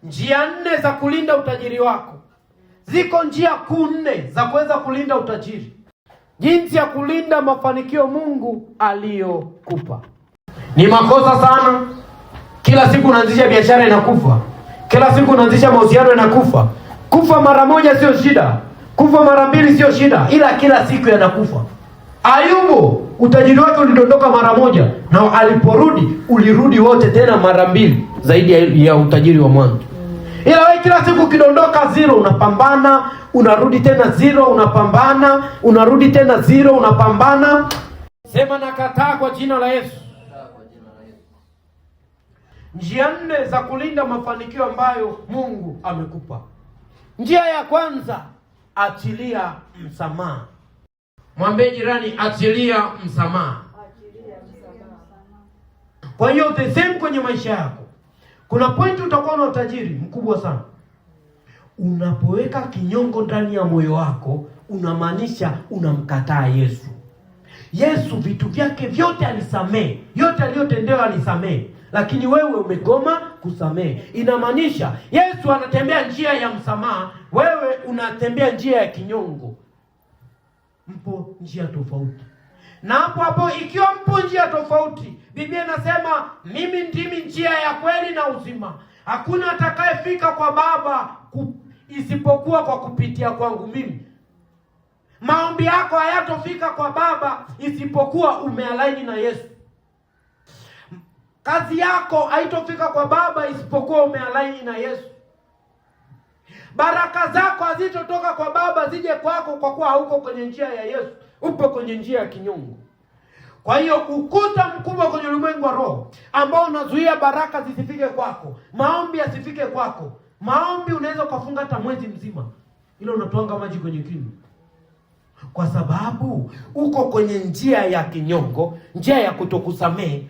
Njia nne za kulinda utajiri wako. Ziko njia kuu nne za kuweza kulinda utajiri, jinsi ya kulinda mafanikio Mungu aliyokupa. Ni makosa sana, kila siku unaanzisha biashara inakufa, kila siku unaanzisha mahusiano inakufa. Kufa mara moja sio shida, kufa mara mbili sio shida, ila kila siku yanakufa. Ayubu utajiri wake ulidondoka mara moja, na aliporudi ulirudi wote tena mara mbili zaidi ya utajiri wa mwanzo. Ila wewe kila siku ukidondoka zero, unapambana unarudi tena zero, unapambana unarudi tena zero, unapambana. Sema nakataa kwa jina la Yesu. Njia nne za kulinda mafanikio ambayo Mungu amekupa. Njia ya kwanza, achilia msamaha. Mwambie jirani, achilia msamaha. Kwa hiyo the same kwenye maisha yako, kuna pointi utakuwa na utajiri mkubwa sana. Unapoweka kinyongo ndani ya moyo wako, unamaanisha unamkataa Yesu. Yesu vitu vyake vyote alisamehe, yote aliyotendewa alisamehe, lakini wewe umegoma kusamehe. Inamaanisha Yesu anatembea njia ya msamaha, wewe unatembea njia ya kinyongo. Mpo njia tofauti. Na hapo hapo, ikiwa mpo njia tofauti, Biblia inasema mimi ndimi njia ya kweli na uzima, hakuna atakayefika kwa Baba isipokuwa kwa kupitia kwangu mimi. Maombi yako hayatofika kwa Baba isipokuwa umealaini na Yesu. Kazi yako haitofika kwa Baba isipokuwa umealaini na Yesu. Baraka zako hazitotoka kwa Baba zije kwako, kwa kuwa hauko kwenye njia ya Yesu, upo kwenye njia ya kinyongo. Kwa hiyo ukuta mkubwa kwenye ulimwengu wa roho ambao unazuia baraka zisifike kwako, maombi yasifike kwako. Maombi unaweza ukafunga hata mwezi mzima, ila unatwanga maji kwenye kinywa, kwa sababu uko kwenye njia ya kinyongo, njia ya kutokusamehe.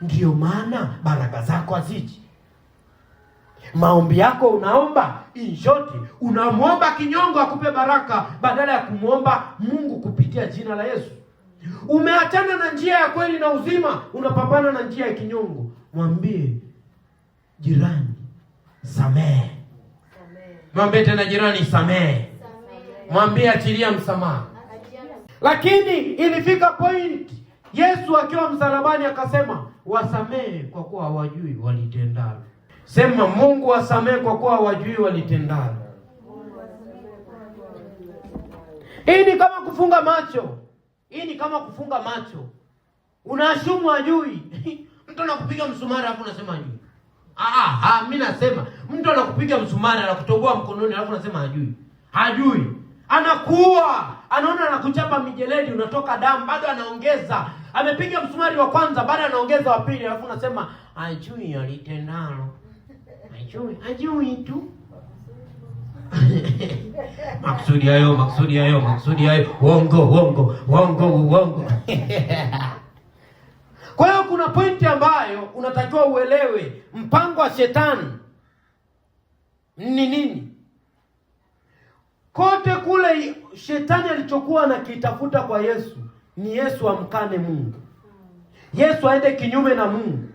Ndiyo maana baraka zako haziji. Maombi yako unaomba, in short, unamwomba kinyongo akupe baraka badala ya kumwomba Mungu kupitia jina la Yesu. Umeachana na njia ya kweli na uzima, unapambana na njia ya kinyongo. Mwambie jirani samehe. Mwambie tena jirani samehe. Mwambie achilia msamaha. Lakini ilifika point Yesu akiwa msalabani akasema, wasamehe kwa kuwa hawajui walitendalo. Sema, Mungu wasamehe kwa kuwa hawajui walitendalo. Hii ni kama kufunga macho. Hii ni kama kufunga macho, unaashumu hajui. Mtu anakupiga msumari alafu unasema hajui. Mimi nasema mtu anakupiga msumari anakutoboa mkononi alafu unasema hajui. Hajui. Anakuua, anaona anakuchapa mijeledi unatoka damu, bado anaongeza. Amepiga msumari wa kwanza, bado anaongeza wa pili, alafu unasema hajui alitendalo. Hajui, hajui tu. Makusudi hayo, makusudi hayo, makusudi hayo. Uongo, uongo, uongo, uongo. Kwa hiyo kuna pointi ambayo unatakiwa uelewe mpango wa shetani ni nini. Kote kule shetani alichokuwa anakitafuta kwa Yesu ni Yesu amkane Mungu, Yesu aende kinyume na Mungu,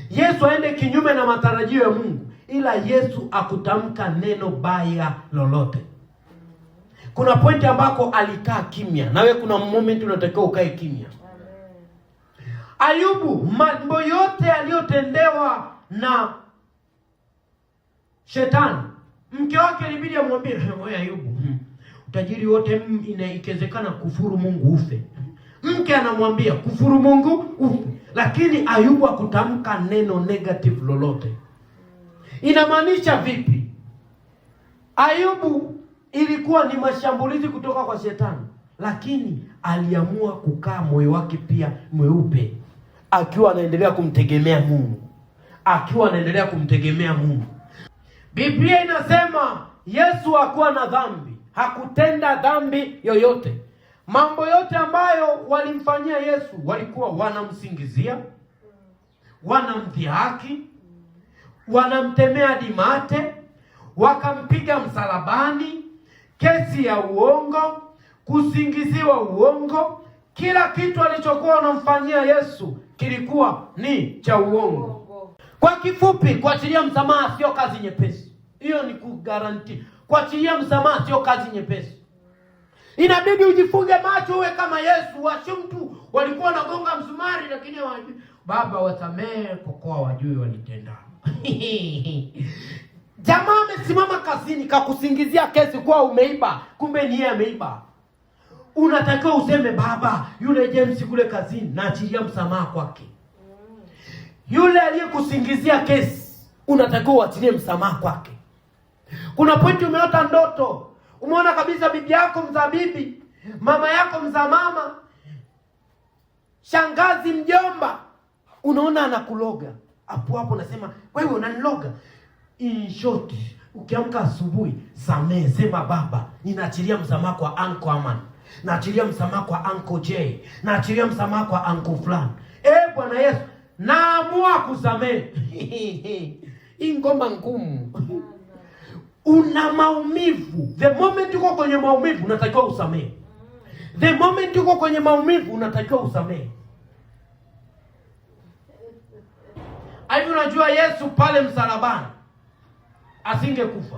Yesu aende kinyume na matarajio ya Mungu, ila Yesu akutamka neno baya lolote. Kuna pointi ambako alikaa kimya, nawe kuna moment unatakiwa ukae kimya. Ayubu, mambo yote aliyotendewa na shetani, mke wake ilibidi amwambie, wewe Ayubu, utajiri wote ikiwezekana kufuru Mungu ufe. Mke anamwambia kufuru Mungu ufe, lakini Ayubu hakutamka neno negative lolote. Inamaanisha vipi? Ayubu ilikuwa ni mashambulizi kutoka kwa shetani, lakini aliamua kukaa moyo wake pia mweupe, akiwa anaendelea kumtegemea Mungu, akiwa anaendelea kumtegemea Mungu. Biblia inasema Yesu hakuwa na dhambi, hakutenda dhambi yoyote. Mambo yote ambayo walimfanyia Yesu walikuwa wanamsingizia, wanamdhihaki, wanamtemea dimate, wakampiga msalabani, kesi ya uongo, kusingiziwa uongo. Kila kitu alichokuwa wanamfanyia Yesu kilikuwa ni cha uongo. Kwa kifupi, kuachilia msamaha sio kazi nyepesi. Hiyo ni kuguarantee. Kuachilia msamaha sio kazi nyepesi. Inabidi ujifunge macho uwe kama Yesu. Washumtu walikuwa wanagonga msumari, lakini hawajui. Baba, wasamehe kwa kuwa hawajui walitendalo. Jamaa amesimama kazini kakusingizia kesi kuwa umeiba, kumbe ni yeye ameiba. Unatakiwa useme, Baba, yule James kule kazini, naachilia msamaha kwake. Yule aliyekusingizia kesi unatakiwa uachilie msamaha kwake. Kuna pointi umeota ndoto, umeona kabisa bibi yako mzaa bibi, mama yako mzaa mama, shangazi, mjomba, unaona anakuloga hapo hapo, unasema wewe unaniloga. In short, ukiamka asubuhi, samehe, sema Baba, ninaachilia msamaha kwa Uncle Aman, naachilia msamaha kwa Uncle J, naachilia msamaha kwa Uncle fulani. Eh, Bwana Yesu, naamua kusamehe. Hii ngoma ngumu. Una maumivu. The moment uko kwenye maumivu unatakiwa usamehe. The moment uko kwenye maumivu unatakiwa usamehe. Hivi unajua Yesu pale msalabani asingekufa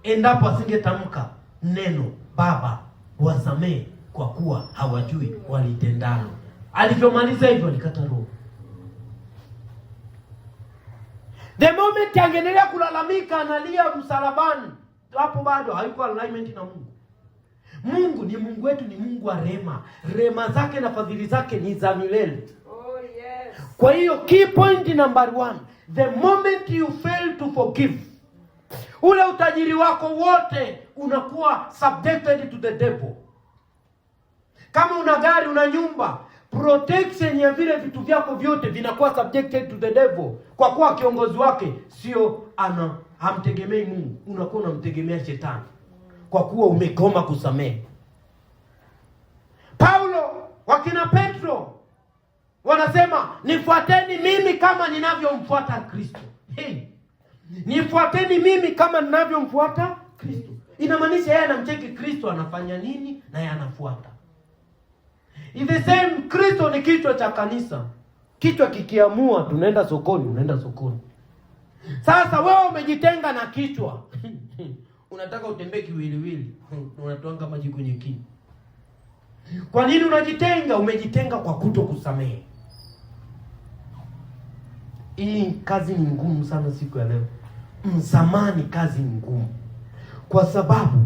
endapo asingetamka neno Baba wasamehe kwa kuwa hawajui walitendalo. Alivyomaliza hivyo alikata roho. The moment angeendelea kulalamika analia msalabani, hapo bado haiko alignment na Mungu. Mungu ni Mungu wetu, ni Mungu wa rehema. Rehema zake na fadhili zake ni za milele. Oh, yes. Kwa hiyo key point number 1, the moment you fail to forgive, ule utajiri wako wote unakuwa subjected to the devil. Kama una gari, una nyumba, protection ya vile vitu vyako vyote vinakuwa subjected to the devil, kwa kuwa kiongozi wake sio ana hamtegemei Mungu, unakuwa unamtegemea shetani kwa kuwa umegoma kusamehe. Paulo wakina Petro wanasema nifuateni mimi kama ninavyomfuata Kristo. Hey, nifuateni mimi kama ninavyomfuata Kristo. Inamaanisha yeye anamcheki Kristo anafanya nini na yeye anafuata. In the same, Kristo ni kichwa cha kanisa. Kichwa kikiamua tunaenda sokoni, unaenda sokoni. Sasa wewe umejitenga na kichwa. Unataka utembee kiwiliwili. Unatwanga maji kwenye kinu. Kwa nini unajitenga? Umejitenga kwa kutokusamehe. Hii kazi ni ngumu sana siku ya leo. Msamaha ni kazi ngumu, kwa sababu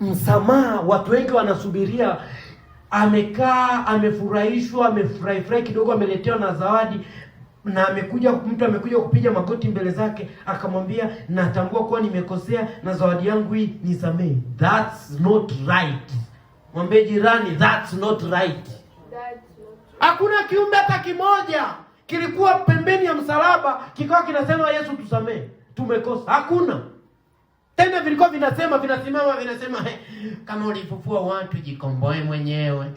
msamaha watu wengi wanasubiria, amekaa amefurahishwa, amefurahi furahi kidogo, ameletewa na zawadi na amekuja mtu amekuja kupiga magoti mbele zake akamwambia, natambua kuwa nimekosea na zawadi yangu hii nisamehe. That's not right. Mwambie jirani, that's not right. That's not Hakuna kiumbe hata kimoja kilikuwa pembeni ya msalaba kikawa kinasema Yesu tusamehe, tumekosa. Hakuna. Tena vilikuwa vinasema, vinasimama vinasema, hey, kama ulifufua watu jikomboe mwenyewe.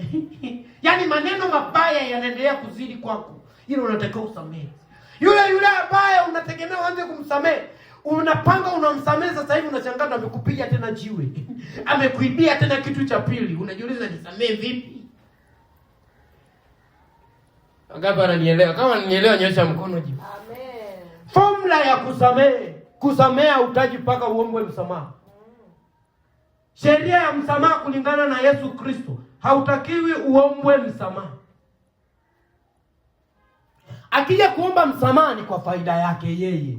Yaani maneno mabaya yanaendelea kuzidi kwako, ila unatakiwa usamehe. Yule yule ambaye unategemea uanze kumsamehe, unapanga unamsamehe sasa hivi, unashangaa ndo amekupiga tena jiwe. Amekuibia tena kitu cha pili, unajiuliza nisamehe vipi? Wangapi wananielewa? Kama wananielewa nyosha mkono juu. Amen. Formula ya kusamehe, kusamea hutaji mpaka uombwe msamaha. Sheria ya msamaha kulingana na Yesu Kristo, hautakiwi uombwe msamaha. Akija kuomba msamaha ni kwa faida yake yeye,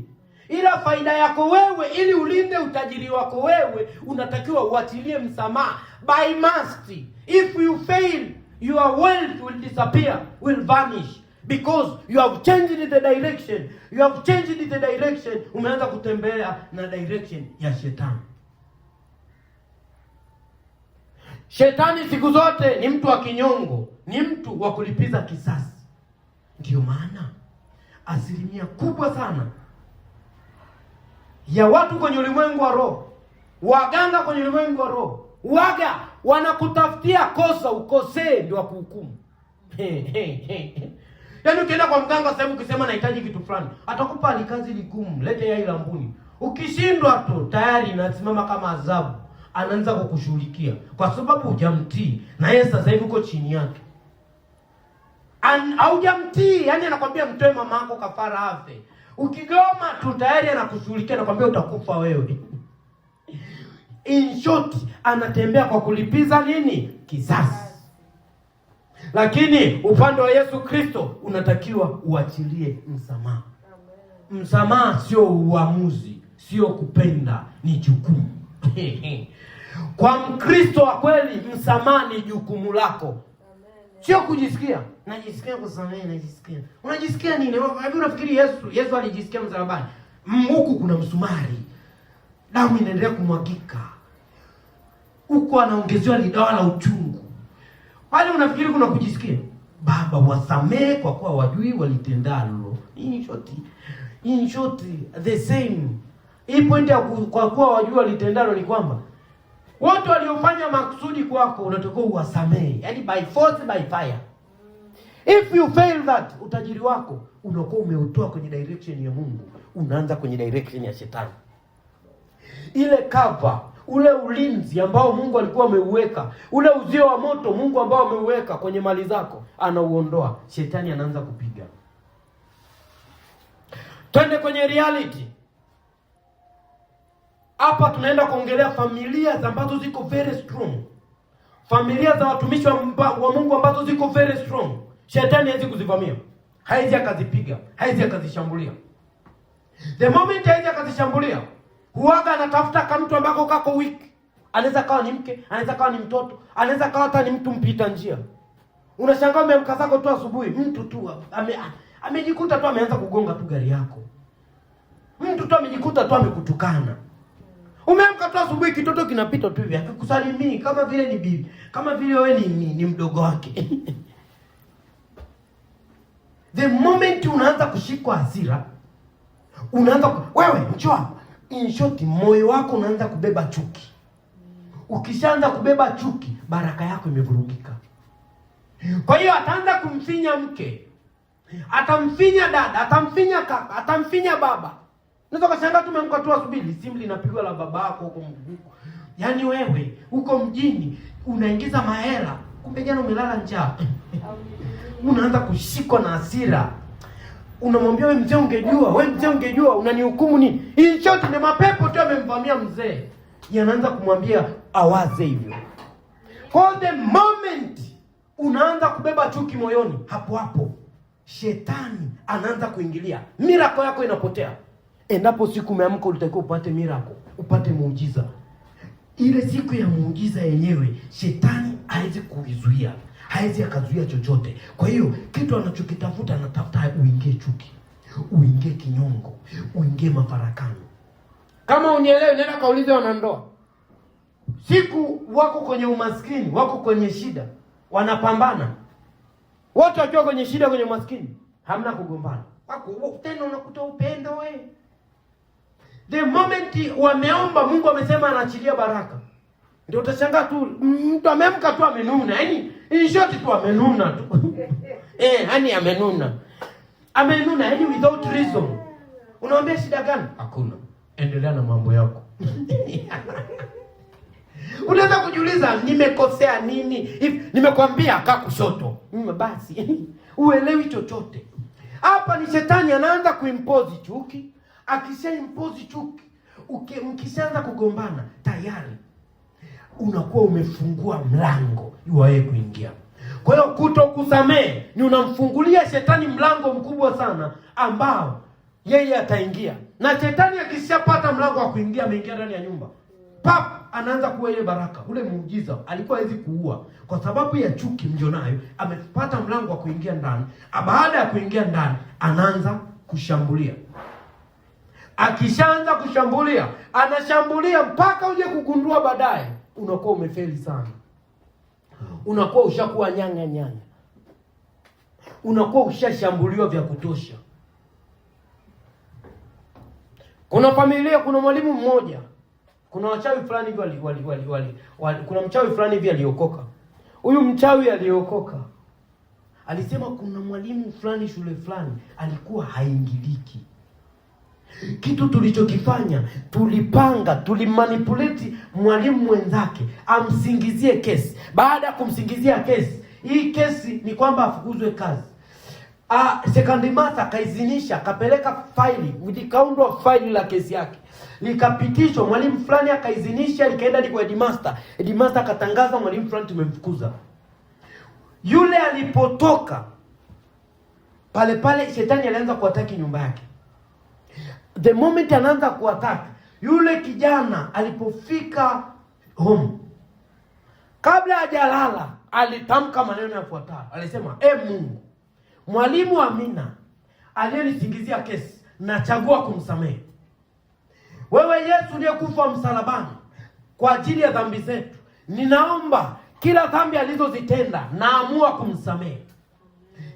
ila faida yako wewe, ili ulinde utajiri wako wewe, unatakiwa uachilie msamaha by must. If you fail, your wealth will disappear, will vanish, because you have changed the direction. You have changed the direction. Umeanza kutembea na direction ya shetani. Shetani siku zote ni mtu wa kinyongo, ni mtu wa kulipiza kisasi. Ndiyo maana asilimia kubwa sana ya watu kwenye ulimwengu wa roho, waganga kwenye ulimwengu wa roho, waga wanakutafutia kosa ukosee ndio wakuhukumu. Yaani ukienda kwa mganga sasa hivi ukisema nahitaji kitu fulani, atakupa alikazi ligumu, lete yai la mbuni. Ukishindwa tu tayari inasimama kama adhabu, anaanza kukushughulikia kwa sababu hujamtii, na yeye sasa hivi uko chini yake. Haujamtii, yani anakwambia mtoe mama yako kafara afe. Ukigoma tu tayari anakushughulikia na kwambia utakufa wewe. In short, anatembea kwa kulipiza nini? Kisasi. Lakini upande wa Yesu Kristo unatakiwa uachilie msamaha. Msamaha sio uamuzi, sio kupenda, ni jukumu. Kwa Mkristo wa kweli, msamaha ni jukumu lako, sio kujisikia. Najisikia kusamehe, najisikia. Unajisikia nini? Hivi unafikiri Yesu alijisikia msalabani? Huku kuna msumari, damu inaendelea kumwagika, huku anaongezewa lidawa la uchungu pale, unafikiri kuna kujisikia? Baba, wasamehe kwa kuwa wajui walitendalo. In short, the same. Hii point ya kwa kuwa wajui walitendalo ni kwamba wote waliofanya makusudi kwako unatakiwa uwasamehe, yaani by force by fire. If you fail that, utajiri wako unakuwa umeutoa kwenye direction ya Mungu, unaanza kwenye direction ya shetani. Ile cover, ule ulinzi ambao Mungu alikuwa ameuweka, ule uzio wa moto Mungu ambao ameuweka kwenye mali zako, anauondoa. Shetani anaanza kupiga. Twende kwenye reality. Hapa tunaenda kuongelea familia ambazo ziko very strong, familia za watumishi wa Mungu ambazo ziko very strong. Shetani hawezi kuzivamia, hawezi akazipiga, hawezi akazishambulia. The moment hawezi akazishambulia, huwaga anatafuta kamtu ambako kako weak. Anaweza kawa ni mke, anaweza kawa ni mtoto, anaweza kawa hata ni mtu mpita njia. Unashangaa umeamka zako tu asubuhi, mtu tu amejikuta tu ameanza kugonga tu gari yako, mtu tu amejikuta tu amekutukana. Umeamka tu asubuhi, kitoto kinapita tu hivi akikusalimii kama vile ni bibi, kama vile wewe ni mdogo wake. The moment unaanza kushikwa hasira, unaanza wewe njoo hapa. In short, moyo wako unaanza kubeba chuki. Ukishaanza kubeba chuki, baraka yako imevurugika. Kwa hiyo ataanza kumfinya mke, atamfinya dada, atamfinya kaka, atamfinya baba. Unaweza ukashangaa tu umeamka tu asubuhi, simu linapigwa la baba yako huko huko. Yaani wewe huko mjini unaingiza mahela, kumbe jana umelala njaa. Unaanza kushikwa na hasira. Unamwambia wewe mzee, ungejua, wewe mzee ungejua, unanihukumu nini? In short ni mapepo tu yamemvamia mzee. Yanaanza kumwambia awaze hivyo. Kwa the moment unaanza kubeba chuki moyoni, hapo hapo shetani anaanza kuingilia, miracle yako inapotea. Endapo siku umeamka ulitakiwa upate miracle, upate muujiza, ile siku ya muujiza yenyewe shetani hawezi kuizuia, hawezi akazuia chochote. Kwa hiyo kitu anachokitafuta, anatafuta uingie chuki, uingie kinyongo, uingie mafarakano. Kama unielewe, nenda kaulize wanandoa. Siku wako kwenye umaskini, wako kwenye shida, wanapambana wote wakiwa kwenye shida, kwenye umaskini, hamna kugombana, wako tena, unakuta upendo we. The moment wameomba, Mungu amesema anaachilia baraka, ndio utashangaa tu mtu ameamka tu amenuna, yaani in short tu amenuna tu yani amenuna, amenuna, yaani without reason. Unamwambia shida gani? Hakuna, endelea na mambo yako. Unaweza kujiuliza nimekosea nini? If nimekwambia kaa kushoto, basi uelewi chochote. Hapa ni shetani anaanza kuimpose chuki. Akisha impose chuki, mkishaanza kugombana tayari unakuwa umefungua mlango wa yeye kuingia. Kwa hiyo kutokusamehe ni unamfungulia shetani mlango mkubwa sana ambao yeye ataingia, na shetani akishapata mlango wa kuingia, ameingia ndani ya nyumba pap, anaanza kuwa ile baraka, ule muujiza alikuwa hawezi kuua kwa sababu ya chuki mlionayo, amepata mlango wa kuingia ndani. Baada ya kuingia ndani, anaanza kushambulia. Akishaanza kushambulia, anashambulia mpaka uje kugundua baadaye unakuwa umefeli sana, unakuwa ushakuwa nyanga nyanga, unakuwa ushashambuliwa vya kutosha. Kuna familia, kuna mwalimu mmoja, kuna wachawi fulani hivi wali, kuna mchawi fulani hivi aliokoka. Huyu mchawi aliokoka alisema kuna mwalimu fulani shule fulani alikuwa haingiliki. Kitu tulichokifanya, tulipanga, tulimanipulate mwalimu mwenzake amsingizie kesi. Baada ya kumsingizia kesi, hii kesi ni kwamba afukuzwe kazi. Second master akaidhinisha, akapeleka faili, likaundwa faili la kesi yake, likapitishwa. Mwalimu fulani akaidhinisha, likaenda hadi kwa headmaster. Headmaster akatangaza mwalimu fulani tumemfukuza. Yule alipotoka pale pale, shetani alianza kuattack nyumba yake. The moment anaanza kuattack, yule kijana alipofika home, kabla hajalala, alitamka maneno yafuatayo. Alisema, "E Mungu, mwalimu Amina aliyenisingizia kesi, nachagua kumsamehe. Wewe Yesu uliyekufa msalabani kwa ajili ya dhambi zetu, ninaomba kila dhambi alizozitenda naamua kumsamehe.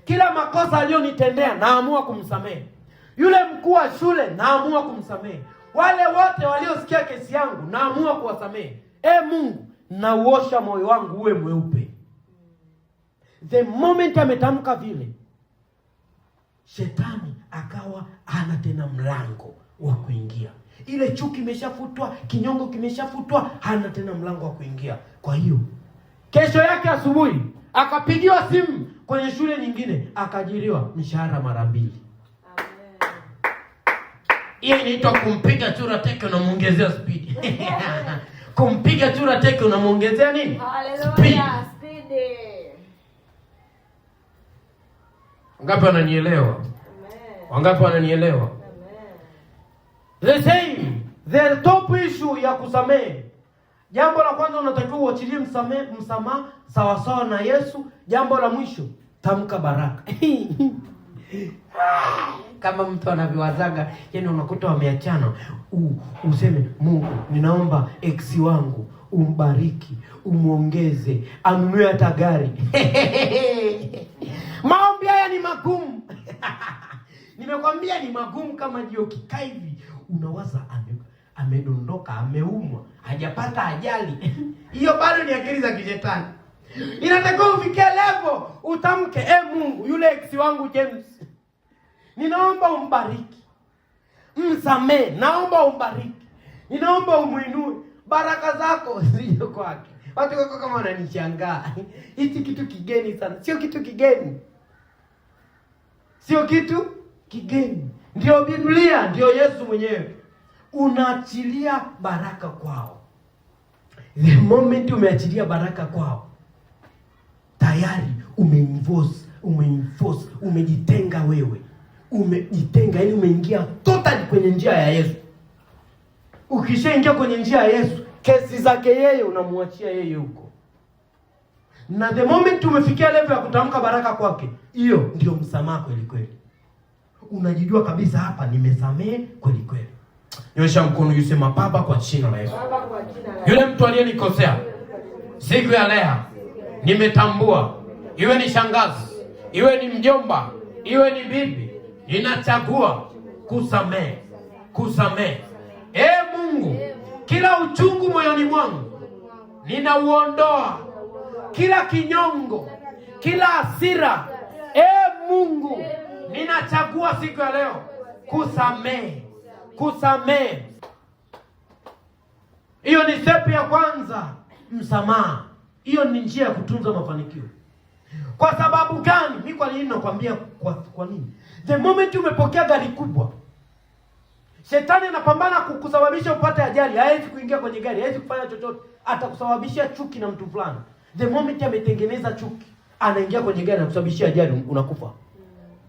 Kila makosa aliyonitendea naamua kumsamehe. Yule mkuu wa shule naamua kumsamehe. Wale wote waliosikia kesi yangu naamua kuwasamehe. E Mungu, nauosha moyo wangu uwe mweupe." The moment ametamka vile, shetani akawa hana tena mlango wa kuingia. Ile chuki imeshafutwa, kinyongo kimeshafutwa, hana tena mlango wa kuingia. Kwa hiyo kesho yake asubuhi akapigiwa simu kwenye shule nyingine, akaajiriwa mshahara mara mbili. Amen. Hiyo inaitwa kumpiga chura teke unamuongezea spidi. Kumpiga chura teke unamuongezea nini? Speed. Hallelujah. Speedy. Wangapi wananielewa? Amen. Wangapi wananielewa? Amen. The same, the top issue ya kusamehe. Jambo la kwanza unatakiwa uachilie msamaha sawasawa na Yesu. Jambo la mwisho, tamka baraka. Kama mtu anavyowazaga, yani unakuta wameachana, useme Mungu, ninaomba ex wangu umbariki, umwongeze, anunue hata gari. Maombi haya ni magumu. Nimekwambia ni magumu kama jio. Ukikaa hivi unawaza amedondoka, ameumwa, hajapata ajali. Hiyo bado ni akili za kishetani. Inatakiwa ufikie level utamke, e Mungu, yule ex wangu James, ninaomba umbariki, msamee, naomba umbariki, ninaomba umuinue, baraka zako zije kwake. Watu wako kama wananishangaa, hichi kitu kigeni sana. Sio kitu kigeni, sio kitu kigeni, ndio Biblia, ndio Yesu mwenyewe. Unaachilia baraka kwao. The moment umeachilia baraka kwao, tayari umeinforce, umejitenga wewe, umejitenga, yani umeingia totally kwenye njia ya Yesu. Ukishaingia kwenye njia ya Yesu, kesi zake yeye unamwachia yeye huko, na the moment umefikia level ya kutamka baraka kwake, hiyo ndio msamaha kweli kweli. Unajijua kabisa hapa nimesamehe kweli kweli. Nyosha mkono yusema, Baba, kwa jina la Yesu, Baba, kwa jina la yule mtu aliyenikosea siku ya leo nimetambua, iwe ni shangazi, iwe ni mjomba, iwe ni bibi, ninachagua kusamehe, kusamehe. E Mungu, kila uchungu moyoni mwangu ninauondoa, kila kinyongo, kila hasira. E Mungu, ninachagua siku ya leo kusamehe, kusamehe. Hiyo ni step ya kwanza, msamaha. Hiyo ni njia ya kutunza mafanikio. Kwa sababu gani? Mi kwa nini nakwambia kwa nini? The moment umepokea gari kubwa, shetani anapambana kukusababisha upate ajali. Hawezi kuingia kwenye gari, hawezi kufanya chochote, atakusababishia chuki na mtu fulani. The moment ametengeneza chuki, anaingia kwenye gari na kusababishia ajali, unakufa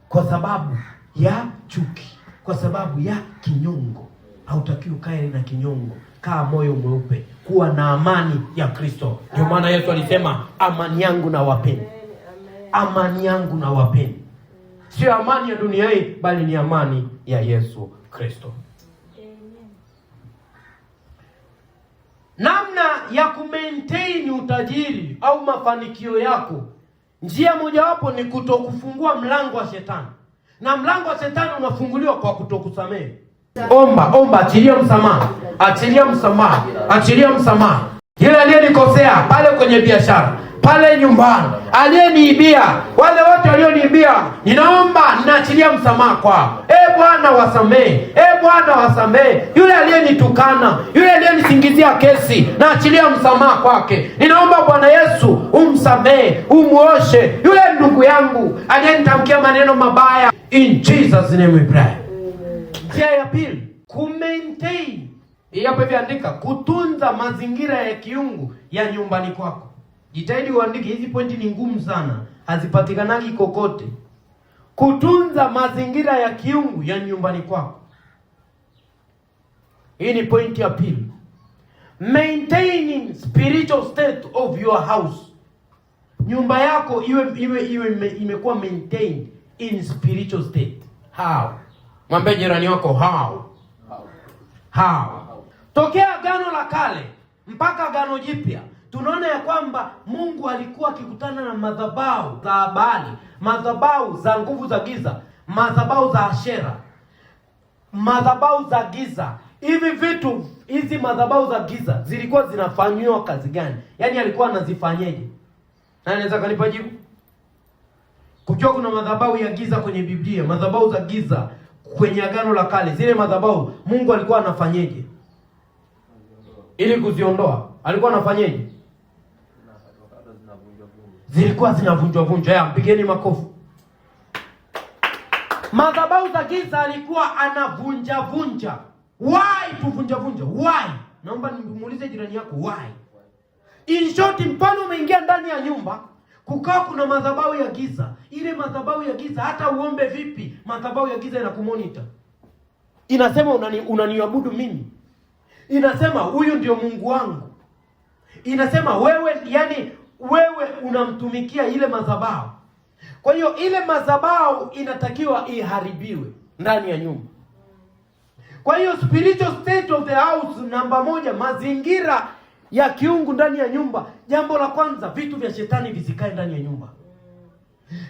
kwa sababu ya chuki, kwa sababu ya kinyongo. Hautakiwi ukae na kinyongo, kaa moyo mweupe, kuwa na amani ya Kristo. Ndio maana Yesu alisema, amani yangu na wapeni, Amen. amani yangu na wapeni, sio amani ya dunia hii, bali ni amani ya Yesu Kristo. Amen. Namna ya kumaintain utajiri au mafanikio yako, njia mojawapo ni kutokufungua mlango wa shetani, na mlango wa shetani unafunguliwa kwa kutokusamehe. Omba, omba, achilia msamaha, achilia msamaha, achilia msamaha. Yule aliyenikosea pale kwenye biashara, pale nyumbani, aliyeniibia, wale wote walioniibia, ninaomba, ninaachilia msamaha kwao. E Bwana wasamehe, e Bwana wasamehe. Yule aliyenitukana, yule aliyenisingizia Aliyenisingizia kesi, naachilia msamaha kwake. Ninaomba Bwana Yesu umsamehe, umuoshe yule ndugu yangu aliyenitamkia maneno mabaya. In Jesus name we pray. Njia ya pili, kumaintain. Hii hapa hivi andika, kutunza mazingira ya kiungu ya nyumbani kwako. Jitahidi uandike, hizi pointi ni ngumu sana, hazipatikanagi kokote. Kutunza mazingira ya kiungu ya nyumbani kwako. Hii ni pointi ya pili. Maintaining spiritual state of your house. Nyumba yako iwe imekuwa maintained in spiritual state. How? Mwambie jirani wako how? How? Tokea Agano la Kale mpaka Agano Jipya tunaona ya kwamba Mungu alikuwa akikutana na madhabahu za Baali, madhabahu za nguvu za giza, madhabahu za Ashera, madhabahu za giza. Hivi vitu, hizi madhabahu za giza zilikuwa zinafanyiwa kazi gani? Yaani alikuwa anazifanyeje? Nani anaweza kanipa jibu? Kukiwa kuna madhabahu ya giza kwenye Biblia, madhabahu za giza kwenye Agano la Kale, zile madhabahu Mungu alikuwa anafanyeje ili kuziondoa? Alikuwa anafanyeje? Zilikuwa zinavunjwa vunjwa. Ya, mpigeni makofi. Madhabahu za giza alikuwa anavunja vunja. Why tuvunja vunja? Why? Naomba nimuulize jirani yako why. In short, mfano umeingia ndani ya nyumba kukaa kuna madhabahu ya giza. Ile madhabahu ya giza hata uombe vipi, madhabahu ya giza inakumonita. Inasema unaniabudu mimi. Inasema huyu ndio Mungu wangu. Inasema wewe, yani wewe unamtumikia ile madhabahu. Kwa hiyo ile madhabahu inatakiwa iharibiwe ndani ya nyumba. Kwa hiyo spiritual state of the house, namba moja, mazingira ya kiungu ndani ya nyumba. Jambo la kwanza, vitu vya shetani visikae ndani ya nyumba.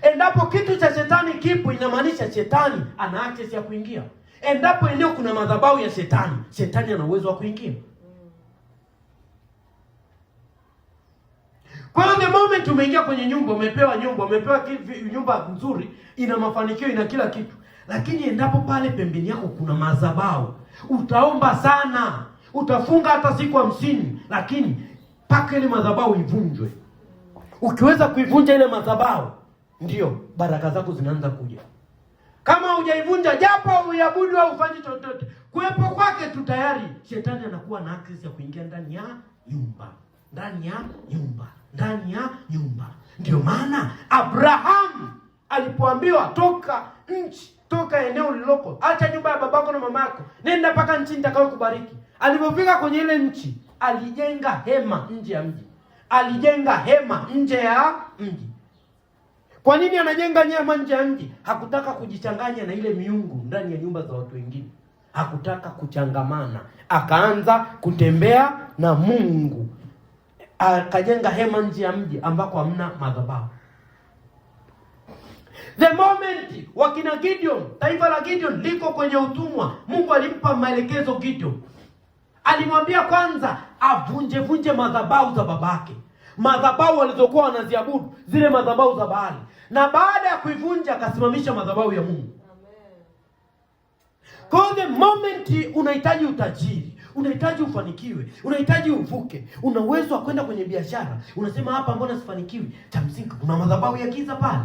Endapo kitu cha shetani kipo, inamaanisha shetani ana access ya kuingia. Endapo eneo kuna madhabahu ya shetani, shetani ana uwezo wa kuingia. Kwa hiyo the moment umeingia kwenye nyumba, umepewa nyumba, umepewa nyumba nzuri, ina mafanikio, ina kila kitu, lakini endapo pale pembeni yako kuna madhabahu, utaomba sana, utafunga hata siku 50, lakini mpaka ile madhabahu ivunjwe. Ukiweza kuivunja ile madhabahu, ndio baraka zako zinaanza kuja. Kama hujaivunja, japo uiabudu au ufanye chochote, kuwepo kwake tu tayari shetani anakuwa na access ya kuingia ndani ya nyumba, ndani ya nyumba, ndani ya nyumba. Ndio maana Abrahamu alipoambiwa toka nchi, toka eneo lililoko, acha nyumba ya babako na mamako, nenda mpaka nchi nitakayokubariki. Alipofika kwenye ile nchi, alijenga hema nje ya mji, alijenga hema nje ya mji. Kwa nini anajenga hema nje ya mji? Hakutaka kujichanganya na ile miungu ndani ya nyumba za watu wengine, hakutaka kuchangamana. Akaanza kutembea na Mungu, akajenga hema nje ya mji ambako hamna madhabahu. The moment wakina Gideon, taifa la Gideon liko kwenye utumwa, Mungu alimpa maelekezo Gideon. Alimwambia kwanza avunje vunje madhabahu za babake, madhabahu walizokuwa wanaziabudu, zile madhabahu za Baali, na baada ya kuivunja akasimamisha madhabahu ya Mungu. Kwa hiyo the moment unahitaji utajiri, unahitaji ufanikiwe, unahitaji uvuke, una uwezo wa kwenda kwenye biashara, unasema hapa mbona sifanikiwi? Cha msingi kuna madhabahu ya giza pale.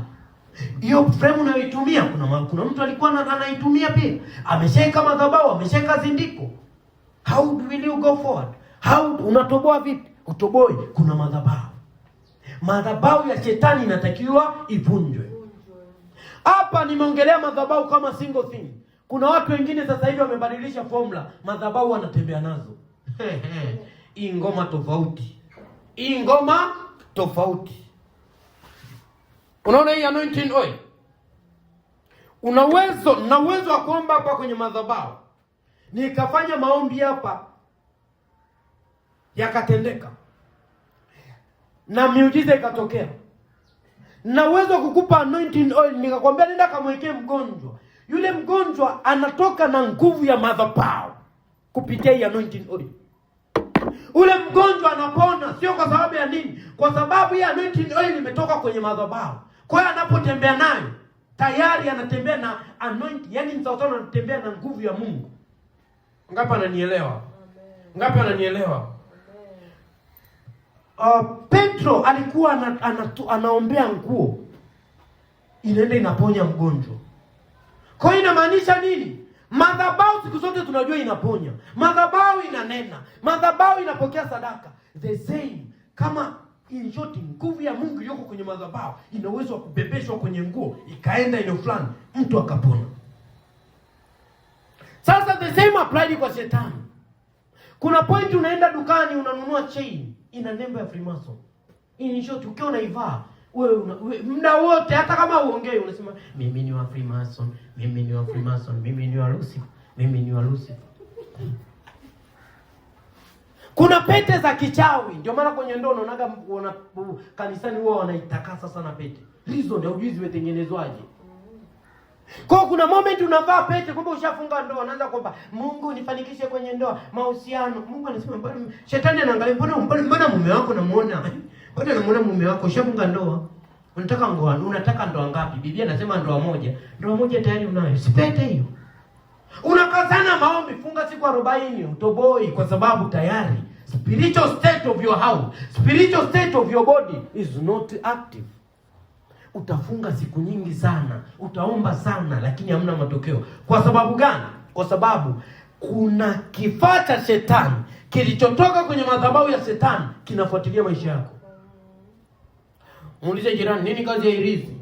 Hiyo frame unayoitumia kuna mtu alikuwa anaitumia pia, ameshaweka madhabahu, ameshaweka zindiko. How will you go forward? How unatoboa vipi? Utoboi, kuna madhabahu. Madhabahu ya shetani inatakiwa ivunjwe. Hapa nimeongelea madhabahu kama single thing. Kuna watu wengine sasa hivi wamebadilisha formula, madhabahu wanatembea nazo. Hii ngoma tofauti, hii ngoma tofauti. Unaona hii anointing oil, una uwezo na uwezo wa kuomba hapa kwenye madhabahu, nikafanya maombi hapa yakatendeka na miujiza ikatokea, na uwezo wa kukupa anointing oil, nikakwambia nenda kamwekee mgonjwa. Yule mgonjwa anatoka na nguvu ya madhabahu kupitia hii anointing oil. Ule mgonjwa anapona, sio kwa sababu ya nini? Kwa sababu hii anointing oil imetoka kwenye madhabahu. Kwa hiyo anapotembea nayo tayari anatembea na anointing, yani ni sawasawa anatembea na nguvu ya Mungu. Ngapi ananielewa? Ngapi wananielewa? Petro alikuwa anaombea nguo inaenda inaponya mgonjwa. Kwa hiyo inamaanisha nini? Madhabahu siku zote tunajua inaponya, madhabahu inanena, madhabahu inapokea sadaka. The same kama in short, nguvu ya Mungu iliyoko kwenye madhabahu ina uwezo wa kubebeshwa kwenye nguo ikaenda eneo fulani, mtu akapona. Sasa the same applied kwa shetani. Kuna point unaenda dukani unanunua chain ina nembo ya Freemason. In short, ukiwa unaivaa wewe muda wote hata kama uongei unasema mimi ni wa Freemason, mimi ni wa Freemason, mimi ni wa Lucifer, mimi ni wa Lucifer. Kuna pete za kichawi, ndio maana kwenye ndoa unaonaga wana kanisani huwa wanaitakasa sana pete. Reason haujui zimetengenezwaje. Kwa kuna moment unavaa pete kumbe ushafunga ndoa, unaanza kuomba Mungu nifanikishe kwenye ndoa, mahusiano. Mungu anasema mbona, shetani anaangalia mbona mume wako namuona? Mbona namuona mume wako ushafunga ndoa? Unataka ndoa, unataka ndoa ngapi? Biblia inasema ndoa moja. Ndoa moja tayari unayo. Si pete hiyo. Unakazana maombi, funga siku 40 utoboi kwa sababu tayari spiritual state of your house, spiritual state of your body is not active. Utafunga siku nyingi sana, utaomba sana, lakini hamna matokeo. Kwa sababu gani? Kwa sababu kuna kifaa cha shetani kilichotoka kwenye madhabahu ya shetani kinafuatilia maisha yako. Muulize jirani, nini kazi ya irizi?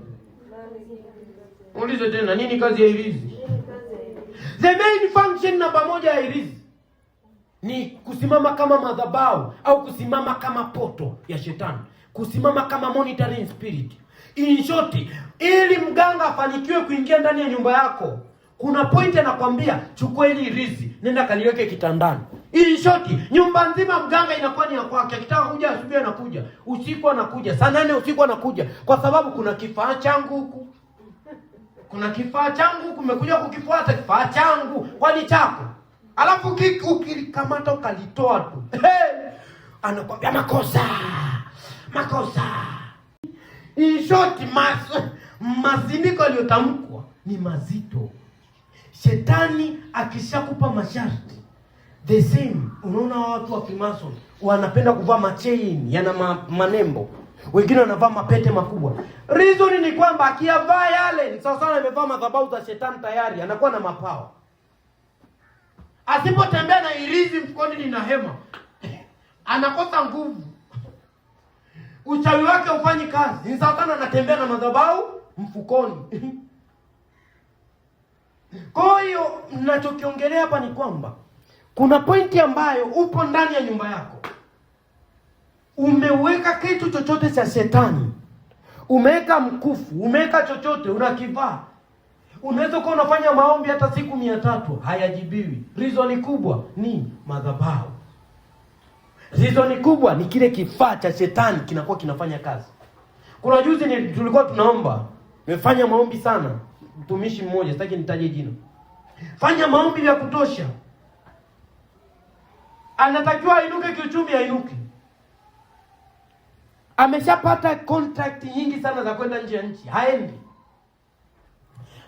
Muulize tena, nini kazi ya irizi? The main function namba moja ya irizi ni kusimama kama madhabahu au kusimama kama portal ya shetani, kusimama kama monitoring spirit. In short, ili mganga afanikiwe kuingia ndani ya nyumba yako, kuna point anakwambia chukua hili irizi, nenda kaliweke kitandani. In short, nyumba nzima mganga inakuwa ni ya kwake. Akitaka kuja asubuhi anakuja, usiku anakuja, saa 8 usiku anakuja, kwa sababu kuna kifaa changu huku, kuna kifaa changu huku, umekuja kukifuata kifaa changu, kwani chako? Alafu ukilikamata ukalitoa tu, hey, anakwambia makosa, makosa. In short, maziniko yaliyotamkwa ni mazito. Shetani akishakupa masharti the same. Unaona watu wa Freemason wanapenda kuvaa machain yana manembo, wengine wanavaa mapete makubwa. Reason ni kwamba akiyavaa yale ni sawa sana amevaa madhabahu za shetani tayari, anakuwa na mapawa. Asipotembea na irizi mfukoni ni na hema, anakosa nguvu, uchawi wake hufanyi kazi. Ni sawa sana anatembea na madhabahu mfukoni. Kwa hiyo ninachokiongelea hapa ni kwamba kuna pointi ambayo upo ndani ya nyumba yako, umeweka kitu chochote cha shetani, umeweka mkufu, umeweka chochote unakivaa. Unaweza kuwa unafanya maombi hata siku 300 hayajibiwi. Reason kubwa ni madhabahu. Reason kubwa ni kile kifaa cha shetani kinakuwa kinafanya kazi. Kuna juzi ni tulikuwa tunaomba, nimefanya maombi sana, mtumishi mmoja, sitaki nitaje jina, fanya maombi ya kutosha, anatakiwa ainuke kiuchumi, ainuke. Ameshapata contract nyingi sana za kwenda nje ya nchi, haendi.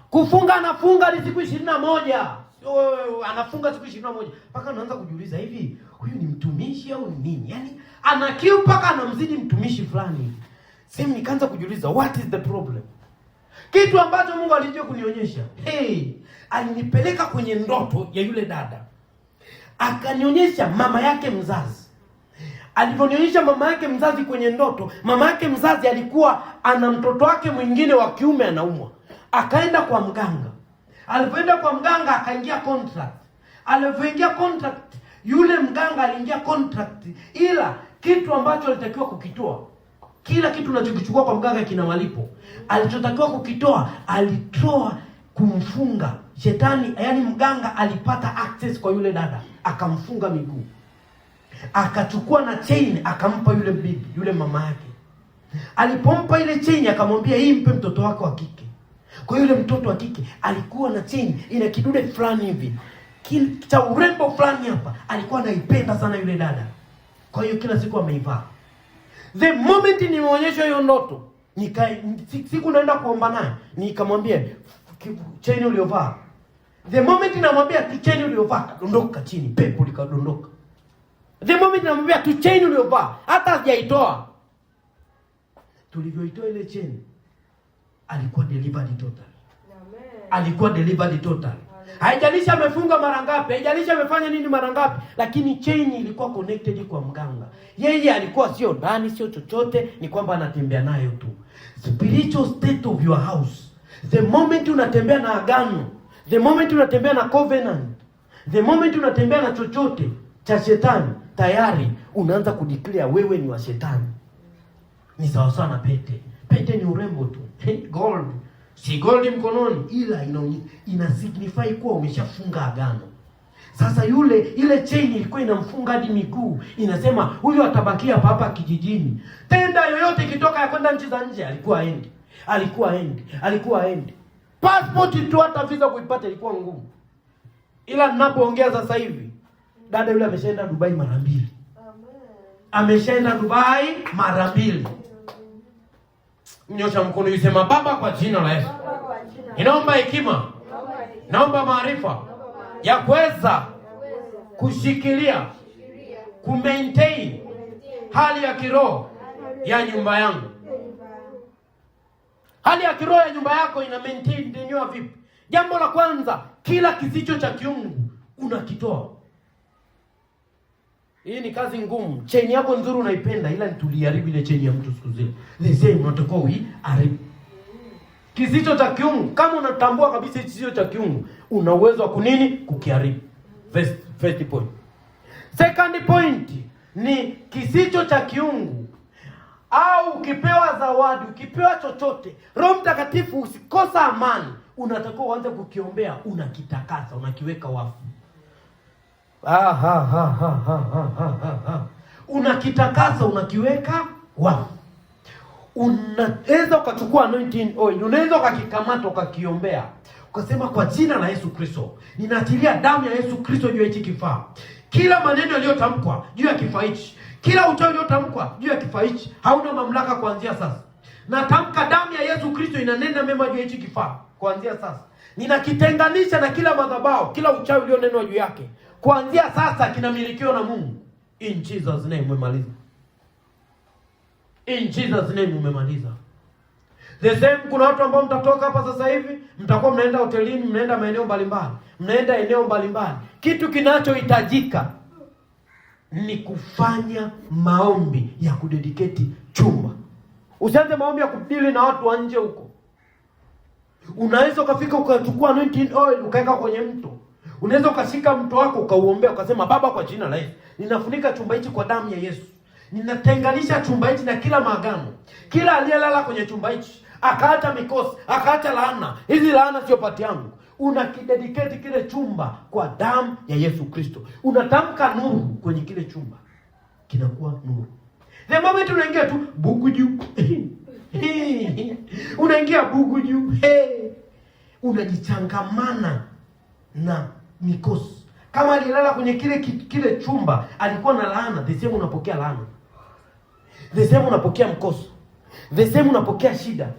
Kufunga anafunga ni siku 21. Sio, anafunga siku 21 mpaka anaanza kujiuliza hivi, huyu ni mtumishi au ni nini? Yaani ana kiu mpaka anamzidi mtumishi fulani. Sasa nikaanza kujiuliza what is the problem? Kitu ambacho Mungu alijua kunionyesha. Hey, alinipeleka kwenye ndoto ya yule dada. Akanionyesha mama yake mzazi. Alivyonionyesha mama yake mzazi kwenye ndoto, mama yake mzazi alikuwa ana mtoto wake mwingine wa kiume anaumwa. Akaenda kwa mganga. Alipoenda kwa mganga akaingia contract. Alipoingia contract, yule mganga aliingia contract, ila kitu ambacho alitakiwa kukitoa, kila kitu unachokichukua kwa mganga kina malipo. Alichotakiwa kukitoa, alitoa kumfunga shetani. Yani mganga alipata access kwa yule dada, akamfunga miguu, akachukua na chain akampa yule bibi, yule mama yake. Alipompa ile chain akamwambia, hii mpe mtoto wako wa kike. Kwa hiyo yule mtoto wa kike alikuwa na chain ina kidude fulani hivi cha urembo fulani hapa, alikuwa anaipenda sana yule dada, kwa hiyo kila siku ameivaa. The moment nimeonyeshwa hiyo ndoto, nika siku naenda kuomba naye, nikamwambia chain uliovaa. The moment namwambia tu chain uliovaa, kadondoka chini, pepo likadondoka. The moment namwambia tu chain uliovaa, hata hajaitoa. Tulivyoitoa ile chain, alikuwa delivered total. Amen. Alikuwa delivered total. Haijalishi amefunga mara ngapi, haijalishi amefanya nini mara ngapi, lakini chain ilikuwa connected kwa mganga. Yeye alikuwa sio ndani, sio chochote, ni kwamba anatembea nayo tu. Spiritual state of your house. The moment unatembea na agano, the moment unatembea na covenant, the moment unatembea na chochote cha shetani, tayari unaanza kudeclare wewe ni wa shetani. Ni sawa sawa na pete. Pete ni urembo tu. Gold. Si gold mkononi, ila ina signify kuwa umeshafunga agano. Sasa yule ile chain ilikuwa inamfunga hadi miguu, inasema huyu atabakia hapa hapa kijijini. Tenda yoyote ikitoka ya kwenda nchi za nje alikuwa aendi. Alikuwa aendi. Alikuwa aendi. Passport tu hata visa kuipata ilikuwa ngumu. Ila ninapoongea sasa hivi dada yule ameshaenda Dubai mara mbili. Amen. Ameshaenda Dubai mara mbili. Nyosha mkono usema, Baba, kwa jina la Yesu. Baba, kwa jina la Ninaomba hekima, Naomba hekima, naomba maarifa ya kuweza kushikilia, kushikilia, kumaintain hali ya kiroho ya nyumba yangu. Hali ya kiroho ya nyumba yako ina maintainiwa vipi? Jambo la kwanza, kila kisicho cha kiungu unakitoa. Hii ni kazi ngumu. Chain yako nzuri unaipenda, ila tuliharibu ile chain ya mtu siku zile. The same unatakiwa uiharibu. Kisicho cha kiungu, kama unatambua kabisa hichi sio cha kiungu, una uwezo wa kunini kukiharibu. First point. Second point ni kisicho cha kiungu au ukipewa zawadi, ukipewa chochote, Roho Mtakatifu usikosa amani, unatakiwa uanze kukiombea, unakitakasa, unakiweka wafu. Ah, ha, ha, ha, ha, ha, ha, ha, ha. Unakitakasa, unakiweka wafu. Unaweza ukachukua anointing oil, unaweza ukakikamata ukakiombea, ukasema kwa jina la Yesu Kristo, ninaachilia damu ya Yesu Kristo juu ya hichi kifaa. Kila maneno yaliyotamkwa juu ya kifaa hichi, kila uchawi uliotamkwa juu ya kifaa hichi hauna mamlaka kuanzia sasa. Natamka damu ya Yesu Kristo inanena mema juu ya hichi kifaa kuanzia sasa. Ninakitenganisha na kila madhabahu, kila uchawi ulionenwa juu yake. Kuanzia sasa kinamilikiwa na Mungu. In Jesus name umemaliza. In Jesus name umemaliza. The same, kuna watu ambao mtatoka hapa sasa hivi, mtakuwa mnaenda hotelini, mnaenda maeneo mbalimbali, mnaenda eneo mbalimbali. Kitu kinachohitajika ni kufanya maombi ya kudedicate chumba. Usianze maombi ya kudili na watu wa nje huko. Unaweza ukafika ukachukua anointing oil ukaweka kwenye mto. Unaweza ukashika mto wako ukauombea ukasema, Baba, kwa jina la Yesu, ninafunika chumba hichi kwa damu ya Yesu. Ninatenganisha chumba hichi na kila maagano. Kila aliyelala kwenye chumba hichi akaacha mikosi, akaacha laana. Hizi laana sio part yangu. Unakidedicate kile chumba kwa damu ya Yesu Kristo. Unatamka nuru kwenye kile chumba, kinakuwa nuru. The moment unaingia tu bugu juu, unaingia bugu juu, hey. Unajichangamana na mikosi. Kama alilala kwenye kile chumba alikuwa na laana, the same unapokea laana, the same unapokea mkosi, the same unapokea shida.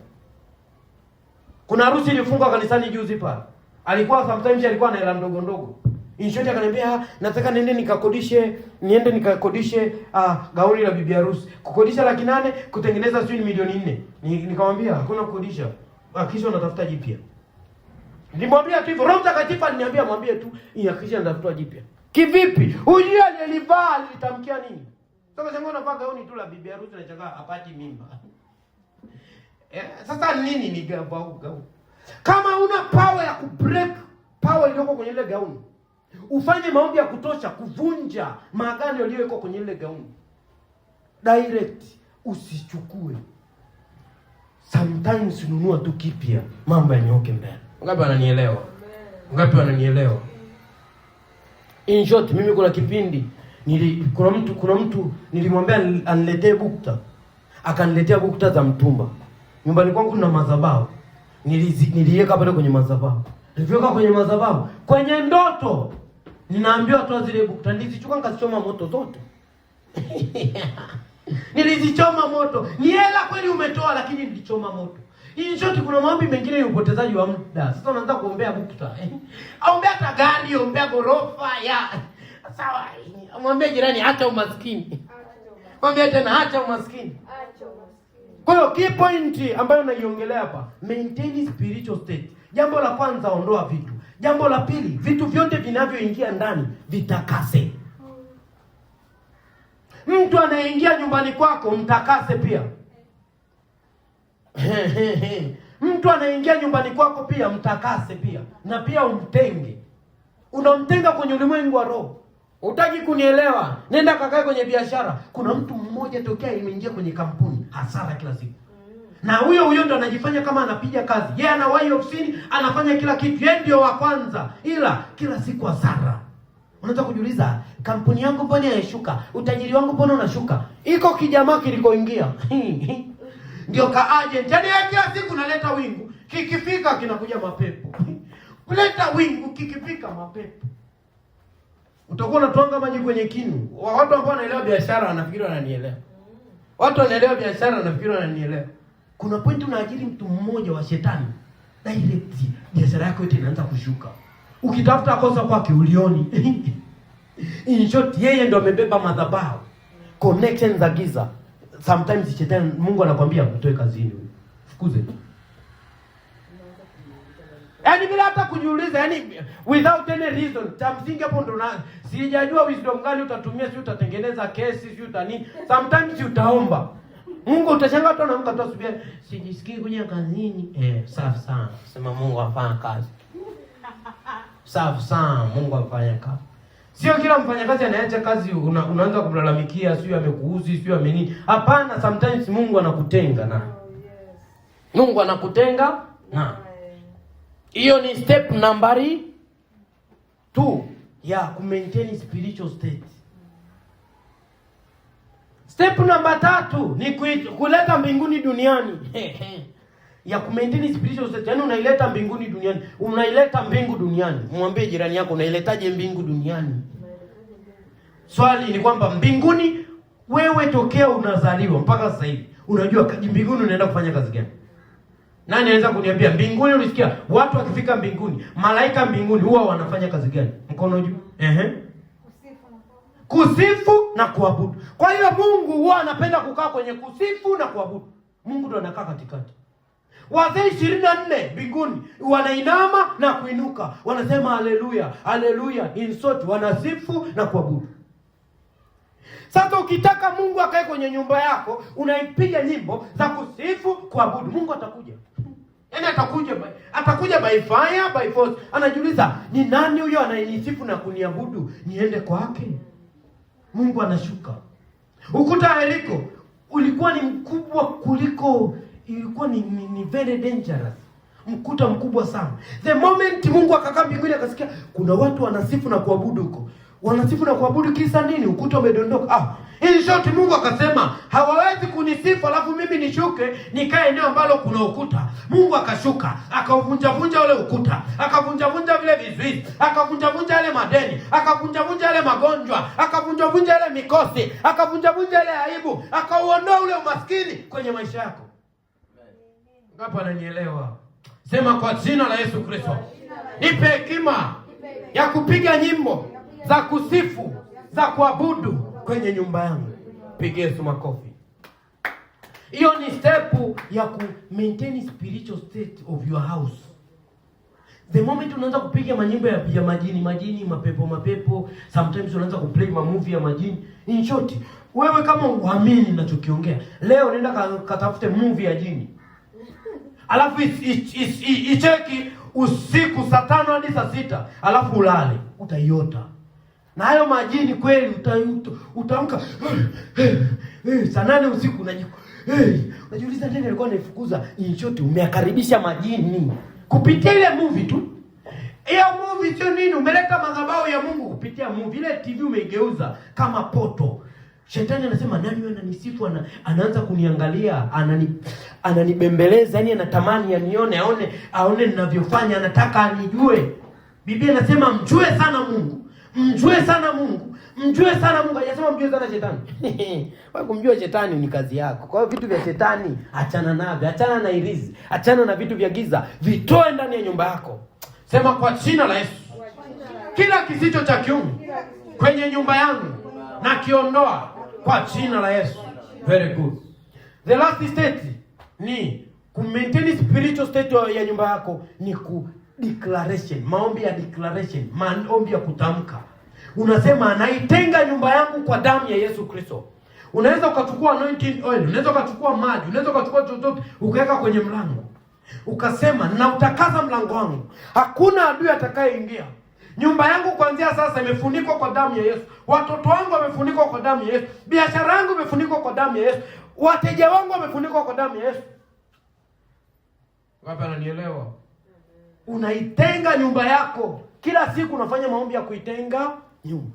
Kuna harusi ilifungwa kanisani juzi pale, alikuwa sometimes alikuwa na hela ndogo ndogo. In short akaniambia, "Ah, nataka niende nikakodishe gauni la bibi harusi. Kukodisha 800,000, kutengeneza sijui ni milioni 4." Nikamwambia hakuna kukodisha. Hakikisha unatafuta jipya. Nilimwambia tu hivyo. Roho Mtakatifu aliniambia mwambie tu, hakikisha unatafuta jipya. Kivipi? Hujui aliyelivaa alilitamkia nini? Sasa shangaa unavaa gauni tu la bibi harusi na shangaa hapati mimba. Sasa nini ni gauni? Kama una power ya kubreak power iliyoko kwenye ile gauni, ufanye maombi ya kutosha kuvunja maagano yaliyowekwa kwenye ile gauni. Direct usichukue. Sometimes nunua tu kipya, mambo yanyooke mbele. Ngapi wananielewa? Ngapi wananielewa? In short, mimi kuna kipindi kuna mtu nilimwambia aniletee bukta. Akaniletea bukta za mtumba. Nyumbani kwangu kuna madhabahu. Niliweka pale kwenye madhabahu. Niliweka kwenye madhabahu. Kwenye ndoto ninaambiwa toa zile bukta. Nilizichukua nikazichoma moto zote. Nilizichoma moto. Ni hela kweli umetoa, lakini nilichoma moto. In short, kuna maombi mengine ni upotezaji wa muda. Sasa unaanza kuombea bukta. Ombea hata gari, ombea gorofa ya. Sawa, mwambie jirani acha umaskini. Mwambie tena acha umaskini. Kwa hiyo key point ambayo naiongelea hapa, maintain spiritual state. Jambo la kwanza, ondoa vitu. Jambo la pili, vitu vyote vinavyoingia ndani vitakase. Mtu anayeingia nyumbani kwako mtakase pia. Mtu anayeingia nyumbani kwako pia mtakase pia, na pia umtenge. Unamtenga kwenye ulimwengu wa roho. Hutaki kunielewa? Nenda kakae kwenye biashara. Kuna mtu mmoja tokea imeingia kwenye kampuni, hasara kila siku. Na huyo huyo ndo anajifanya kama anapiga kazi. Yeye anawahi ofisini, anafanya kila kitu. Yeye ndio wa kwanza, ila kila siku hasara. Unaweza kujiuliza, kampuni yangu mbona inashuka? Utajiri wangu mbona unashuka? Iko kijamaa kilikoingia. Ndio ka agent. Yaani yeye kila siku naleta wingu. Kikifika kinakuja mapepo. Kuleta wingu kikifika mapepo. Utakuwa unatwanga maji kwenye kinu. Watu ambao wanaelewa biashara wanafikiri wananielewa. Watu wanaelewa biashara wanafikiri wananielewa. Kuna point unaajiri mtu mmoja wa shetani, direct biashara yako yote inaanza kushuka. Ukitafuta kosa kwake ulioni. In short, yeye ndo amebeba madhabahu. Connections za giza. Sometimes shetani, Mungu anakwambia mtoe kazini huyu. Fukuze. Yaani bila hata kujiuliza, yaani without any reason. Cha msingi hapo ndo na sijajua wisdom gani utatumia, si utatengeneza kesi, si utani. Sometimes utaomba. Mungu utashangaa tu anaamka tu asubuhi, sijisikii kuja kazini. Safi sana. Sema Mungu afanya kazi. Safi sana, Mungu afanya kazi. Sio kila mfanyakazi anayeacha kazi unaanza kumlalamikia, sio amekuuzi, sio amenini. Hapana, sometimes Mungu anakutenga na. Mungu anakutenga na. Hiyo ni step nambari 2 ya kumaintain spiritual state. Step namba 3 ni kuleta mbinguni duniani. Ya kumaintain spiritual state, yaani unaileta mbinguni duniani. Unaileta mbingu duniani. Mwambie jirani yako unailetaje mbingu duniani? Swali ni kwamba mbinguni wewe tokea unazaliwa mpaka sasa hivi unajua mbinguni unaenda kufanya kazi gani? Nani anaweza kuniambia mbinguni? Ulisikia watu wakifika mbinguni, malaika mbinguni huwa wanafanya kazi gani? Mkono juu. Ehe. Kusifu na kuabudu. Kwa hiyo Mungu huwa anapenda kukaa kwenye kusifu na kuabudu. Mungu ndo anakaa katikati. Wazee 24 mbinguni wanainama na kuinuka, wanasema haleluya, haleluya. In short, wanasifu na kuabudu. Sasa ukitaka Mungu akae kwenye nyumba yako, unaipiga nyimbo za kusifu, kuabudu. Mungu atakuja. Yaani atakuja by fire, by force. Anajiuliza, ni nani huyo anayenisifu na kuniabudu? Niende kwake. Mungu anashuka. Ukuta wa Yeriko ulikuwa ni mkubwa kuliko, ilikuwa ni very dangerous. Mkuta mkubwa sana. The moment Mungu akakaa mbinguni akasikia kuna watu wanasifu na kuabudu huko. Wanasifu na kuabudu kisa nini? Ukuta umedondoka. In short, Mungu akasema hawawezi kunisifu alafu mimi nishuke nikae eneo ambalo kuna ukuta. Mungu akashuka, akauvunja-vunja ule ukuta, akavunja-vunja vile vizuizi, akavunja-vunja yale madeni, akavunja-vunja yale magonjwa, akavunja-vunja yale mikosi, akavunja-vunja ile aibu, akauondoa ule umaskini kwenye maisha yako. Ngapi ananielewa? Sema kwa jina la Yesu Kristo. Nipe hekima ya kupiga nyimbo za kusifu, za kuabudu kwenye nyumba yangu. Pigie Yesu makofi. Hiyo ni step ya ku maintain spiritual state of your house. The moment unaanza kupiga manyimbo ya majini, majini, mapepo, mapepo, sometimes unaanza kuplay ma movie ya majini. In short, wewe kama uamini ninachokiongea, leo nenda katafute movie ya jini. Alafu icheki usiku saa 5 hadi saa 6, alafu ulale, utaiota. Na hayo majini kweli utaamka saa 8 usiku unajiuliza nani alikuwa anaifukuza. In short, umeakaribisha majini kupitia ile movie tu. Hiyo movie sio nini, umeleta madhabahu ya Mungu kupitia movie. Ile TV umeigeuza kama poto. Shetani anasema nani huyo ananisifu, anaanza kuniangalia, ananibembeleza, yani anatamani anione, aone ninavyofanya, anataka anijue. Biblia inasema mjue sana Mungu. Mjue sana Mungu. Mjue sana Mungu. Hajasema mjue sana shetani. Wewe kumjua shetani ni kazi yako. Kwa hiyo vitu vya shetani achana navyo, achana na irizi, achana na vitu vya giza, vitoe ndani ya nyumba yako. Sema kwa jina la Yesu. Kila kisicho cha kiungu Kwenye nyumba yangu nakiondoa kwa jina la Yesu. Very good. The last state ni ku maintain spiritual state ya nyumba yako ni ku declaration, maombi ya declaration, maombi ya kutamka. Unasema, "Naitenga nyumba yangu kwa damu ya Yesu Kristo." Unaweza ukachukua anointing oil, unaweza ukachukua maji, unaweza ukachukua chochote ukaweka kwenye mlango, ukasema, "Nautakasa mlango wangu, hakuna adui atakayeingia. Nyumba yangu kuanzia sasa imefunikwa kwa damu ya Yesu. Watoto wangu wamefunikwa kwa damu ya Yesu. Biashara yangu imefunikwa kwa damu ya Yesu. Wateja wangu wamefunikwa kwa damu ya Yesu." Wapi ananielewa? Unaitenga nyumba yako kila siku, unafanya maombi ya kuitenga nyumba.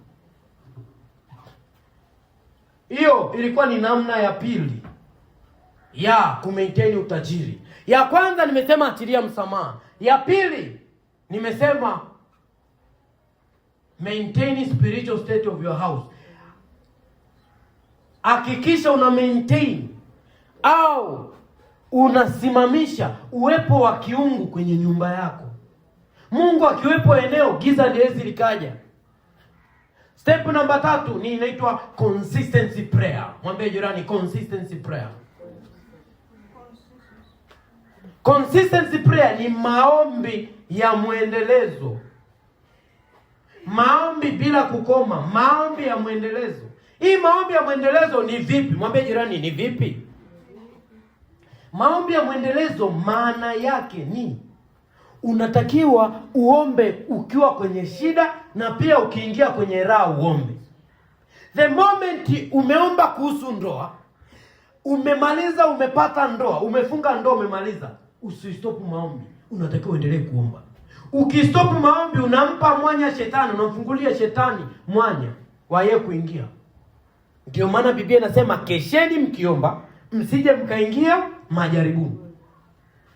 Hiyo ilikuwa ni namna ya pili ya kumaintain utajiri. Ya kwanza nimesema achilia msamaha. Ya pili nimesema maintain spiritual state of your house. Hakikisha una maintain au unasimamisha uwepo wa kiungu kwenye nyumba yako. Mungu akiwepo eneo, giza haliwezi likaja. Step namba tatu ni inaitwa consistency prayer. Mwambie jirani, consistency prayer. Consistency prayer ni maombi ya mwendelezo, maombi bila kukoma, maombi ya mwendelezo. Hii maombi ya mwendelezo ni vipi? Mwambie jirani, ni vipi? Maombi ya mwendelezo maana yake ni unatakiwa uombe ukiwa kwenye shida na pia ukiingia kwenye raha uombe. The moment umeomba kuhusu ndoa, umemaliza, umepata ndoa, umefunga ndoa, umemaliza, usistop maombi, unatakiwa uendelee kuomba. Ukistop maombi, unampa mwanya shetani, unamfungulia shetani mwanya wa yeye kuingia. Ndio maana Biblia inasema, "Kesheni mkiomba, msije mkaingia majaribuni."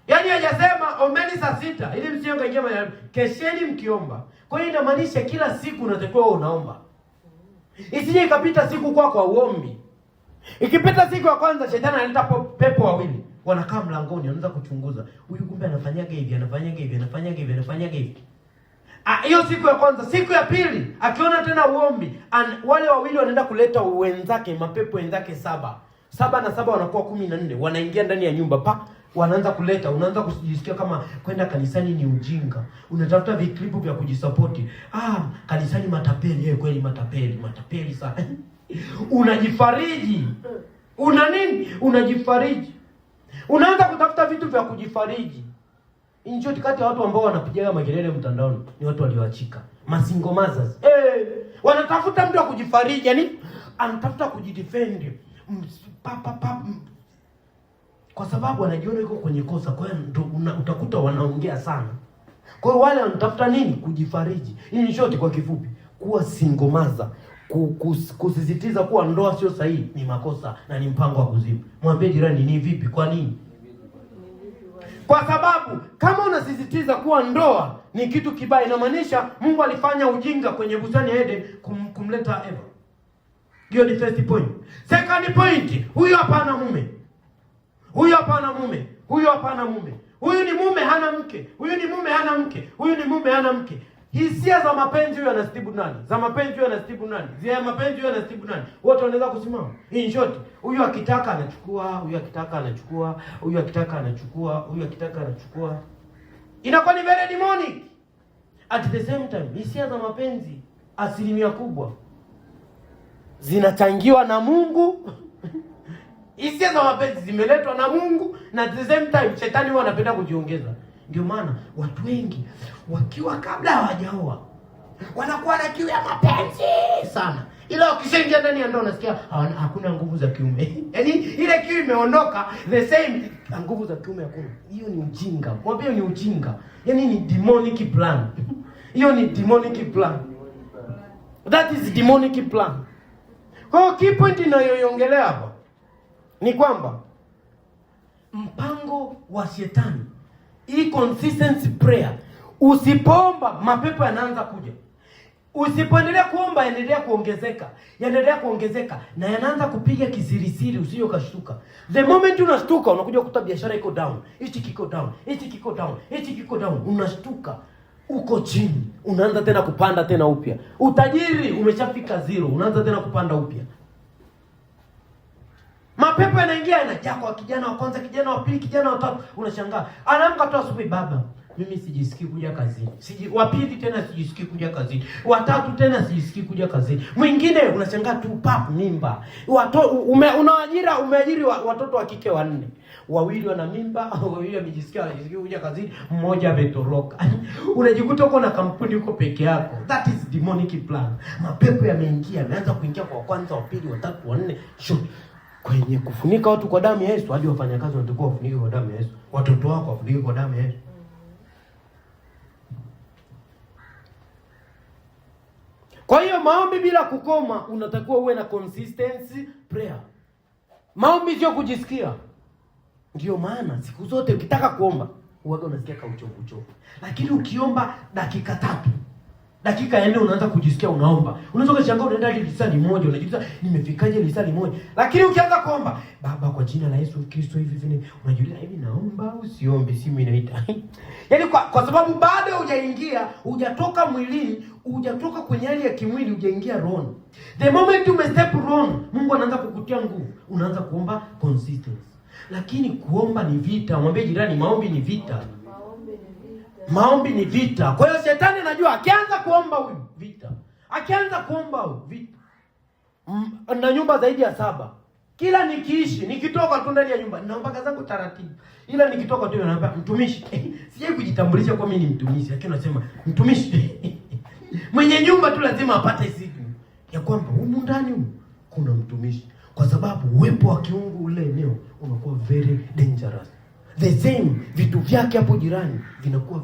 Yaani hajasema ombeni saa 6 ili msije mkaingia majaribuni. Kesheni mkiomba. Kwa hiyo inamaanisha kila siku unatakiwa wewe unaomba. Isije ikapita siku kwako hauombi. Ikipita siku ya kwanza, shetani analeta pepo wawili. Wanakaa mlangoni, wanaanza kuchunguza. Huyu kumbe anafanyaga hivi, anafanyaga hivi, anafanyaga hivi, anafanyaga hivi. Ah, hiyo siku ya kwanza, siku ya pili akiona tena uombi, wale wawili wanaenda kuleta wenzake, mapepo wenzake saba. Saba na saba wanakuwa 14, wanaingia ndani ya nyumba pa wanaanza kuleta, unaanza kujisikia kama kwenda kanisani ni ujinga. Unatafuta viclipu vya kujisapoti. "Ah, kanisani matapeli, eh, kweli matapeli, matapeli sana." Unajifariji. Una nini? Unajifariji. Unaanza kutafuta vitu vya kujifariji. In short, kati ya watu ambao wanapigaga makelele mtandaoni ni watu walioachika. Masingle mothers. Wanatafuta mtu wa kujifariji, yani anatafuta kujidefend. Pa, pa, pa, Kwa sababu anajiona yuko kwenye kosa, kwa hiyo ndo utakuta wanaongea sana. Kwa hiyo wale wanatafuta nini? Kujifariji. In short, kwa kifupi, kuwa single mother, kusisitiza kuwa ndoa sio sahihi ni makosa na ni mpango wa kuzimu. Mwambie jirani, ni vipi? Kwa nini? Kwa sababu kama unasisitiza kuwa ndoa ni kitu kibaya, inamaanisha Mungu alifanya ujinga kwenye bustani ya Eden kumleta Eva. Hiyo ni first point. Second point, huyu hapana mume. Huyu hapana mume. Huyu hapana mume. Huyu ni mume hana mke. Huyu ni mume hana mke. Huyu ni mume hana mke. Hisia za mapenzi huyu anazitibu nani? Za mapenzi huyu anazitibu nani? Za mapenzi huyu anazitibu nani? Wote wanaweza kusimama. In short, huyu akitaka anachukua, huyu akitaka anachukua, huyu akitaka anachukua, huyu akitaka anachukua. Inakuwa ni very demonic. At the same time, hisia za mapenzi asilimia kubwa zinachangiwa na Mungu. Hisia za mapenzi zimeletwa na Mungu na at the same time shetani huwa anapenda kujiongeza. Ndio maana watu wengi wakiwa kabla hawajaoa wanakuwa na kiu ya mapenzi sana, ila wakishaingia ndani ya ndoa unasikia hakuna nguvu za kiume. Yaani ile kiu imeondoka, the same nguvu za kiume hakuna. Hiyo ni ujinga, mwambie ni ujinga, yaani ni demonic plan. Hiyo ni demonic plan, that is demonic plan. Kwa hiyo key point inayoiongelea hapa ni kwamba mpango wa shetani, hii consistency prayer, usipoomba mapepo yanaanza kuja. Usipoendelea kuomba yanaendelea kuongezeka, yanaendelea kuongezeka na yanaanza kupiga kisirisiri, usije ukashtuka. The moment unashtuka, unakuja kukuta biashara iko down, hichi kiko down, hichi kiko down, hichi kiko down, unashtuka. Uko chini, unaanza tena kupanda tena upya. Utajiri umeshafika zero, unaanza tena kupanda upya. Mapepo yanaingia yanajaa kwa kijana wa kwanza, kijana wa pili, kijana wa tatu, unashangaa. Anaamka tu asubuhi, baba, mimi sijisikii kuja kazini. Wa pili tena sijisikii kuja kazini. Watatu tena sijisikii kuja kazini. Mwingine unashangaa tu pap mimba. Unaajira umeajiri watoto wa kike wanne. Wawili wana mimba, wawili wamejisikia wanajisikia kuja kazini, mmoja ametoroka. Unajikuta uko na kampuni uko peke yako. That is demonic plan. Mapepo yameingia, yameanza kuingia kwa kwanza, wa pili, wa tatu, wa nne. Shoot. Kwenye kufunika watu kwa damu ya Yesu, hadi wafanyakazi wanatakiwa wafunike kwa damu ya Yesu. Watoto wako wafunike kwa damu ya Yesu. Kwa hiyo maombi bila kukoma, unatakiwa uwe na consistency prayer. Maombi sio kujisikia. Ndio maana siku zote ukitaka kuomba huwaga unasikia kauchovu uchovu, lakini ukiomba dakika 3, dakika ya 4 unaanza kujisikia unaomba. Unaweza ukashangaa unaenda hadi lisali moja, unajiuliza nimefikaje lisali moja. Lakini ukianza kuomba, Baba kwa jina la Yesu Kristo hivi hivi, unajiuliza hivi naomba au siombi, simu inaita. Yaani kwa sababu bado hujaingia, hujatoka mwilini, hujatoka kwenye hali ya kimwili, hujaingia rohoni. The moment you step rohoni, Mungu anaanza kukutia nguvu, unaanza kuomba consistency. Lakini kuomba ni vita. Mwambie jirani maombi ni vita. Maombi ni vita. Kwa hiyo shetani anajua akianza kuomba huyu vita, akianza kuomba huyu vita. Na nyumba zaidi ya 7. Kila nikiishi, nikitoka tu ndani ya nyumba, naomba zangu taratibu. Ila nikitoka tu naomba mtumishi. Sijai kujitambulisha kwa mimi ni mtumishi, lakini nasema mtumishi. Mwenye nyumba tu lazima apate siku ya kwamba humu ndani humu kuna mtumishi, kwa sababu uwepo wa kiungu ule eneo unakuwa very dangerous. The same vitu vyake hapo jirani vinakuwa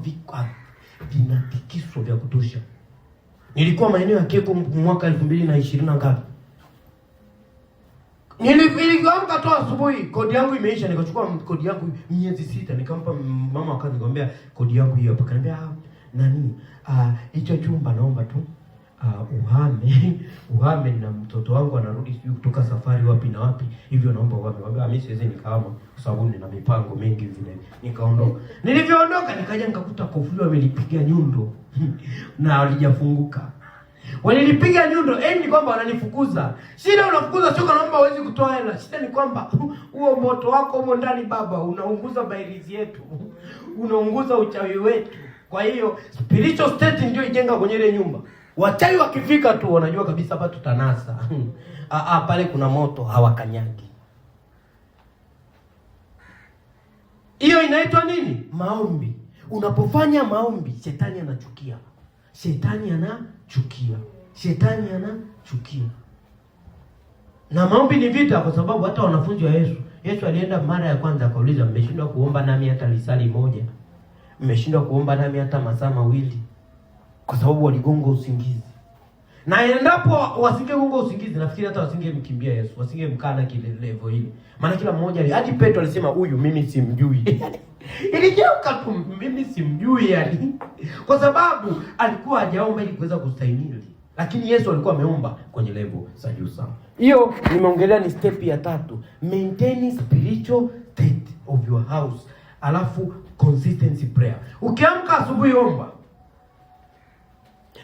vinatikiswa vya kutosha. Nilikuwa maeneo ya Keko mwaka 2020 na ngapi. Niliamka tu asubuhi, kodi yangu imeisha, nikachukua kodi yangu miezi 6, nikampa mama wa kazi, nikamwambia kodi yangu hiyo hapa. Akaniambia nani, hicho chumba naomba tu uhame uhame na mtoto wangu anarudi sijui kutoka safari wapi na wapi, hivyo naomba uhame. Nikamwambia mimi siwezi nikahama kwa sababu nina mipango mingi vile. Nikaondoka. Nilivyoondoka nikaja nikakuta kofuli wamelipiga nyundo na halijafunguka. Walilipiga nyundo, ni kwamba wananifukuza. Shida unafukuza sio naomba huwezi kutoa hela. Shida ni kwamba huo moto wako humo ndani baba unaunguza bairizi yetu. Unaunguza uchawi wetu. Kwa hiyo spiritual state ndio ijenga kwenye ile nyumba. Wachawi wakifika tu wanajua kabisa hapa tutanasa. Pale kuna moto hawakanyagi. Hiyo inaitwa nini? Maombi. Unapofanya maombi, shetani anachukia. Shetani anachukia. Shetani anachukia. Na maombi ni vita, kwa sababu hata wanafunzi wa Yesu, Yesu alienda mara ya kwanza akauliza, mmeshindwa kuomba nami hata lisali moja? Mmeshindwa kuomba nami hata masaa mawili? Kwa sababu waligonga usingizi. Na endapo wasingegonga usingizi, nafikiri hata wasingemkimbia Yesu, wasingemkana kile level ile. Maana kila mmoja hadi Petro alisema huyu mimi simjui. Iligeuka tu mimi simjui yani. Kwa sababu alikuwa hajaomba ili kuweza kustahimili. Lakini Yesu alikuwa ameomba kwenye level za juu sana. Hiyo nimeongelea ni step ya 3. Maintain spiritual state of your house. Alafu consistency prayer. Ukiamka asubuhi omba.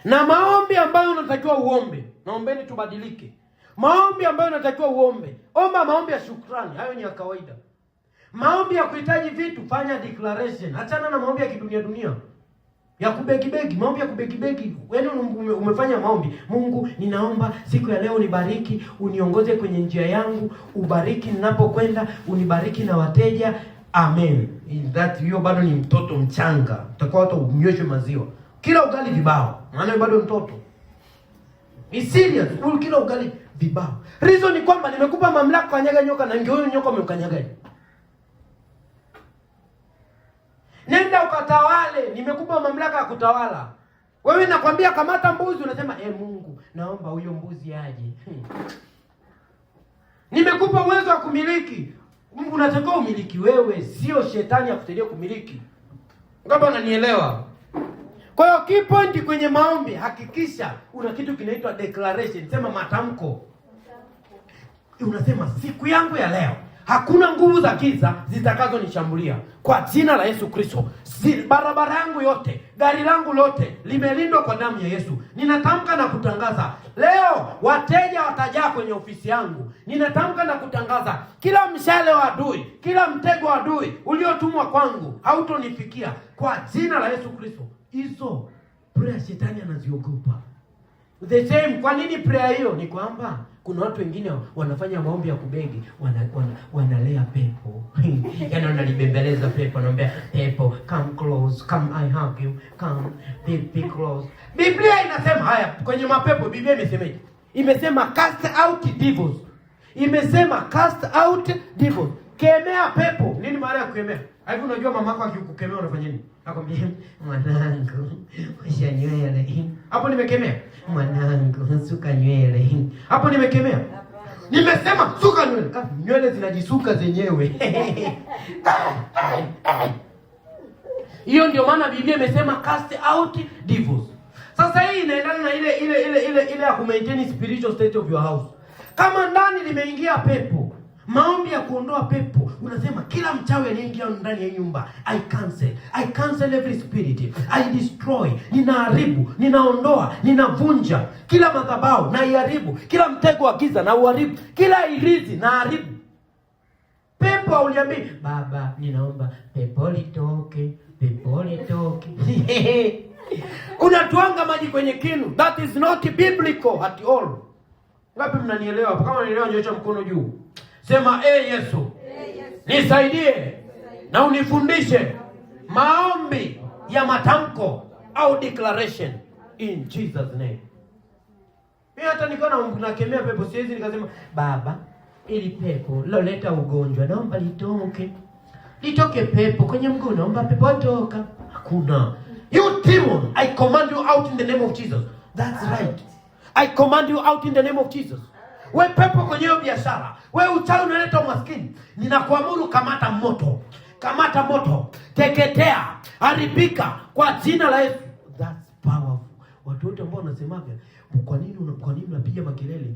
Na maombi ambayo unatakiwa uombe, naombeni tubadilike. Maombi ambayo unatakiwa uombe, omba maombi ya shukrani, hayo ni ya kawaida. Maombi ya kuhitaji vitu, fanya declaration. Achana na maombi ya kidunia dunia, ya kubegibegi, maombi ya kubegibegi. Yaani umefanya maombi, Mungu ninaomba siku ya leo unibariki, uniongoze kwenye njia yangu, ubariki ninapokwenda, unibariki na wateja. Amen. That hiyo bado ni mtoto mchanga, utakuwa hata unyweshwe maziwa. Kila ugali vibao, maana bado mtoto. Ni serious, kila ugali vibao. Reason ni kwamba nimekupa mamlaka kanyaga nyoka na ndio huyo nyoka umemkanyaga. Nenda ukatawale, nimekupa mamlaka ya kutawala. Wewe nakwambia kamata mbuzi, unasema Mungu, naomba huyo mbuzi aje. Nimekupa uwezo wa kumiliki. Mungu unatakiwa umiliki wewe, sio shetani akusaidie kumiliki. Ngapi unanielewa? Kwa hiyo key point kwenye maombi, hakikisha una kitu kinaitwa declaration, sema matamko. Unasema siku yangu ya leo Hakuna nguvu za giza zitakazonishambulia kwa jina la Yesu Kristo. Barabara yangu yote, gari langu lote limelindwa kwa damu ya Yesu. Ninatamka na kutangaza leo, wateja watajaa kwenye ofisi yangu. Ninatamka na kutangaza kila mshale wa adui, kila mtego wa adui uliotumwa kwangu hautonifikia kwa jina la Yesu Kristo. Hizo prayer shetani anaziogopa. The same. Kwa nini prayer hiyo? Ni kwamba kuna watu wengine wanafanya maombi ya kubeg, wanalea pepo yaani wanalibembeleza pepo, wanaambia pepo, come close, come I hug you, come be close. Biblia inasema haya kwenye mapepo. Biblia imesemaje? Imesema cast out devils, imesema cast out devils, kemea pepo. Nini maana ya kukemea? Hivi unajua mamako akikukemea unafanya nini? Akwambia, "Mwanangu, osha nywele." Hapo nimekemea? "Mwanangu, suka nywele." Hapo nimekemea? Nimesema suka nywele. Nywele zinajisuka zenyewe. Hiyo ndio maana Biblia imesema cast out devils. Sasa hii inaendana na ile ya kumaintain spiritual state of your house. Kama ndani limeingia pepo, maombi ya kuondoa pepo, unasema kila mchawi aliyeingia ndani ya nyumba, I cancel. I cancel every spirit. I destroy. Ninaharibu, ninaondoa, ninavunja kila madhabahu na iharibu, kila mtego wa giza na uharibu, kila irizi na haribu. Pepo hauliambii, "Baba, ninaomba pepo litoke, pepo litoke." Unatwanga maji kwenye kinu. That is not biblical at all. Ngapi mnanielewa hapo? Kama unanielewa, nyosha mkono juu. Sema, "Eh, Yesu, nisaidie na unifundishe maombi ya matamko au declaration in Jesus name." Mimi hata nikiwa nakemea pepo siwezi nikasema, "Baba, ili pepo loleta ugonjwa naomba litoke. Litoke pepo kwenye mguu, naomba pepo toka." Hakuna. "You demon, I command you out in the name of Jesus." That's right. I command you out in the name of Jesus. We pepo kwenye hiyo biashara, we uchawi unaleta umaskini, ninakuamuru kamata moto, kamata moto, teketea, haribika kwa jina la Yesu. That's powerful. Watu wote ambao wanasemaga kwa nini unapiga makelele,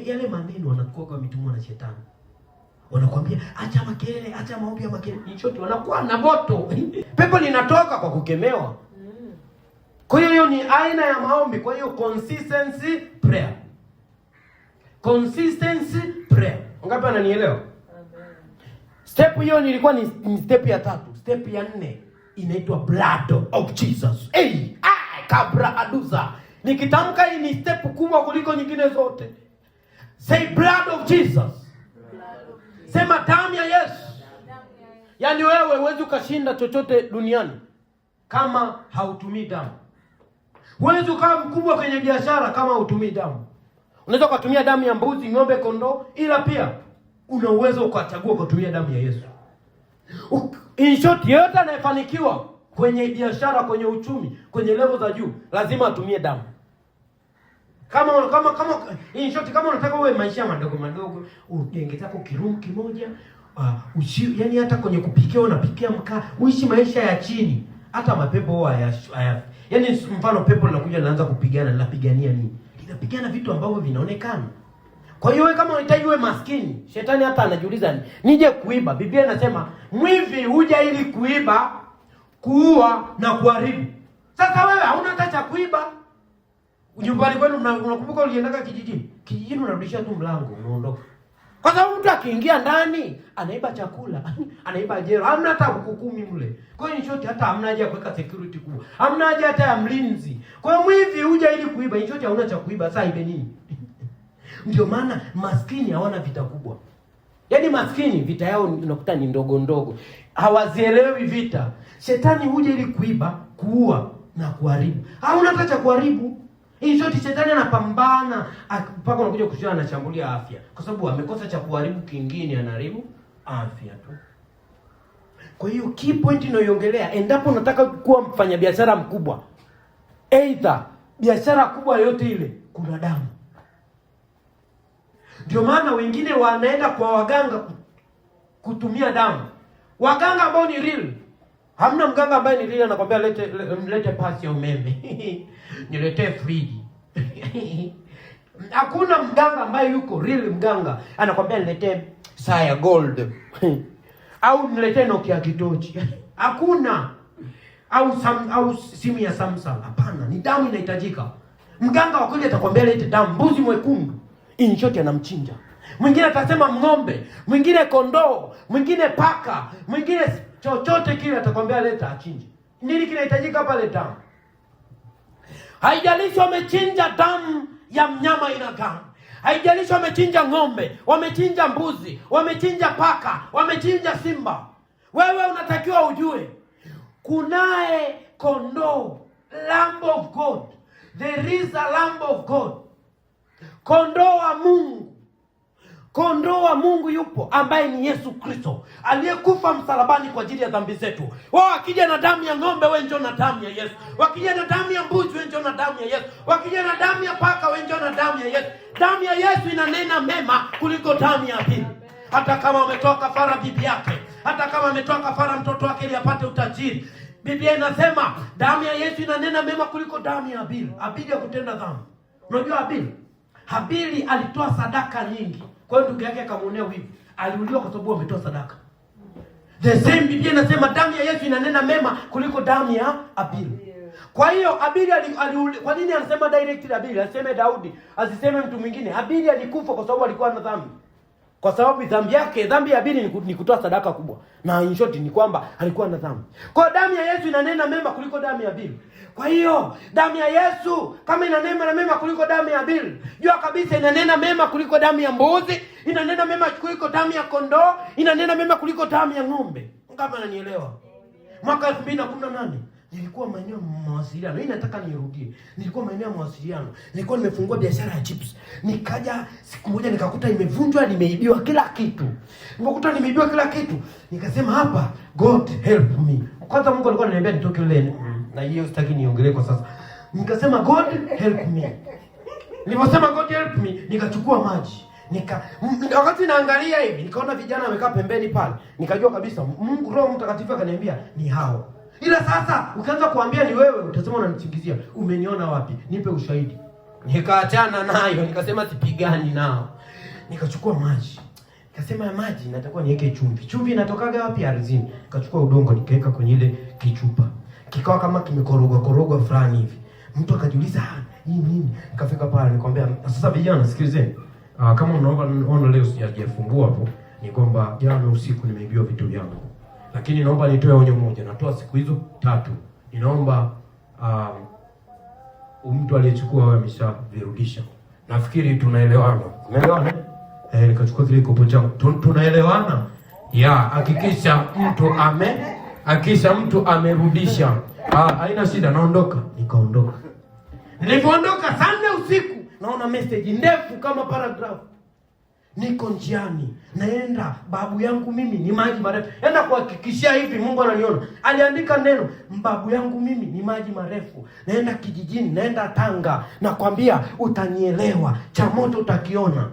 yale maneno wanakuwa wametumwa na shetani. Wanakuambia acha makelele, acha maombi ya makelele. In short, wanakuwa na moto. Pepo linatoka kwa kukemewa. Kwa hiyo hiyo ni aina ya maombi. Kwa hiyo consistency prayer. Consistency prayer. Ngapi ananielewa? Step hiyo nilikuwa ni step ya tatu. Step ya nne inaitwa blood of Jesus. Hey, ai, kabra aduza. Nikitamka hii ni step kubwa kuliko nyingine zote. Say blood of Jesus. Sema damu ya Yesu. Yaani wewe huwezi ukashinda chochote duniani kama hautumii damu. Huwezi ukawa mkubwa kwenye biashara kama hautumii damu. Unaweza ukatumia damu ya mbuzi, ng'ombe, kondoo, ila pia una uwezo ukachagua kutumia damu ya Yesu. In short, yeyote anayefanikiwa kwenye biashara, kwenye uchumi, kwenye level za juu, lazima atumie damu. Kama in short, kama unataka uwe maisha madogo madogo, ujenge zako kiroom kimoja, yani hata kwenye kupikia unapikia mkaa, uishi maisha ya chini. Hata mapepo huwa haya. Yani mfano pepo linakuja linaanza kupigana, linapigania nini? Linapigana vitu ambavyo vinaonekana. Kwa hiyo wewe kama unahitaji uwe maskini, shetani hata anajiuliza nije kuiba. Biblia inasema mwivi huja ili kuiba, kuua na kuharibu. Sasa wewe hauna hata cha kuiba. Nyumbani kwenu unakumbuka uliendaga kijijini? Kijijini unarudisha tu mlango unaondoka. Kwa sababu mtu akiingia ndani anaiba chakula, anaiba jero, hamna hata kuku 10 mle. Kwa hiyo in short hata hamna haja ya kuweka security kubwa. Hamna haja hata ya mlinzi. Kwa hiyo mwivi huja ili kuiba, in short hauna cha kuiba, sasa ibe nini? Ndio maana maskini hawana vita kubwa. Yaani maskini vita yao unakuta ni ndogo ndogo. Hawazielewi vita. Shetani huja ili kuiba, kuua na kuharibu. Hauna hata cha kuharibu. In short shetani anapambana mpaka unakuja kushia anashambulia afya. Kwa sababu amekosa cha kuharibu kingine, anaharibu afya tu. Kwa hiyo key point inayoongelea, endapo unataka kuwa mfanyabiashara mkubwa, either biashara kubwa yoyote ile, kuna damu. Ndio maana wengine wanaenda kwa waganga kutumia damu. Waganga ambao ni real. Hamna mganga ambaye ni real anakwambia lete pasi ya umeme. Niletee friji. Hakuna mganga ambaye yuko real mganga anakwambia niletee saa ya gold au niletee Nokia kitochi. Hakuna. Au simu ya Samsung. Hapana, ni damu inahitajika. Mganga wa kweli atakwambia lete damu, mbuzi mwekundu. In short anamchinja. Mwingine atasema ng'ombe, mwingine kondoo, mwingine paka, mwingine chochote kile atakwambia leta achinje. Nini kinahitajika pale? Damu. Haijalishi wamechinja damu ya mnyama aina gani, haijalishi wamechinja ng'ombe, wamechinja mbuzi, wamechinja paka, wamechinja simba. Wewe unatakiwa ujue kunaye kondoo, Lamb of God. There is a Lamb of God, kondoo wa Mungu. Kondoo wa Mungu yupo ambaye ni Yesu Kristo aliyekufa msalabani kwa ajili ya dhambi zetu. Wao wakija na damu ya ng'ombe, wewe njoo na damu ya Yesu. Wakija na damu ya mbuzi, wewe njoo na damu ya Yesu. Wakija na damu ya paka, wewe njoo na damu ya Yesu. Damu ya Yesu inanena mema kuliko damu ya Abili. Hata kama ametoa kafara bibi yake, hata kama ametoa kafara mtoto wake ili apate utajiri, Biblia inasema damu ya Yesu inanena mema kuliko damu ya Abili. Abili hakutenda dhambi. Unajua Abili? Habili alitoa sadaka nyingi, kwa hiyo ndugu yake akamwonea wivu, aliuliwa kwa sababu ametoa sadaka. The same Biblia inasema damu ya Yesu inanena mema kuliko damu ya Abili. Kwa hiyo Abili kwa nini anasema directly Abili? Aseme Daudi, asiseme mtu mwingine. Abili alikufa kwa sababu alikuwa na dhambi. Kwa sababu dhambi yake, dhambi ya Abili ni kutoa sadaka kubwa. Na in short ni kwamba alikuwa na dhambi. Kwa hiyo damu ya Yesu inanena mema kuliko damu ya Abili. Kwa hiyo damu ya Yesu kama inanena na mema kuliko damu ya Abili, jua kabisa inanena mema kuliko damu ya mbuzi, inanena mema kuliko damu ya kondoo, inanena mema kuliko damu ya ng'ombe. Kama ananielewa? Mwaka 2018 nilikuwa maeneo ya mawasiliano. Hii nataka nirudie. Nilikuwa maeneo ya mawasiliano. Nilikuwa nimefungua biashara ya chips. Nikaja siku moja nikakuta imevunjwa, nimeibiwa kila kitu. Nilipokuta nimeibiwa kila kitu, nikasema hapa, God help me. Kwanza Mungu alikuwa ananiambia nitoke ile, na hiyo sitaki niongelee kwa sasa. Nikasema God help me. Niliposema God help me, nikachukua maji. Wakati naangalia hivi, nikaona vijana wamekaa pembeni pale. Nikajua kabisa Mungu Roho Mtakatifu akaniambia ni hao. Ila sasa ukianza kuambia ni wewe, utasema unanisingizia. Umeniona wapi? Nipe ushahidi. Nikaachana nayo, nikasema sipigani nao. Nikachukua maji. Nikasema ya maji natakuwa niweke chumvi. Chumvi inatokaga wapi? Ardhini. Nikachukua udongo nikaweka kwenye ile kichupa. Kikawa kama kimekorogwa korogwa fulani hivi. Mtu akajiuliza, ah, hii nini? Nikafika pale nikamwambia, sasa vijana sikilizeni. Kama mnaona leo sijafungua hapo, ni kwamba jana usiku nimeibiwa vitu vyangu. Lakini naomba nitoe onyo moja, natoa siku hizo 3. Ninaomba mtu aliyechukua awe ameshavirudisha. Nafikiri tunaelewana. Tunaelewana? Nikachukua kile kopo changu. Tunaelewana? Ya, hakikisha mtu amerudisha. Haina shida, naondoka. Nikaondoka. Nilipoondoka saa 4 usiku, naona message ndefu kama paragraph. Niko njiani naenda, babu yangu mimi ni maji marefu. Enda kuhakikishia hivi Mungu ananiona. Aliandika neno, babu yangu mimi ni maji marefu. Naenda kijijini, naenda Tanga, nakwambia utanielewa, cha moto utakiona.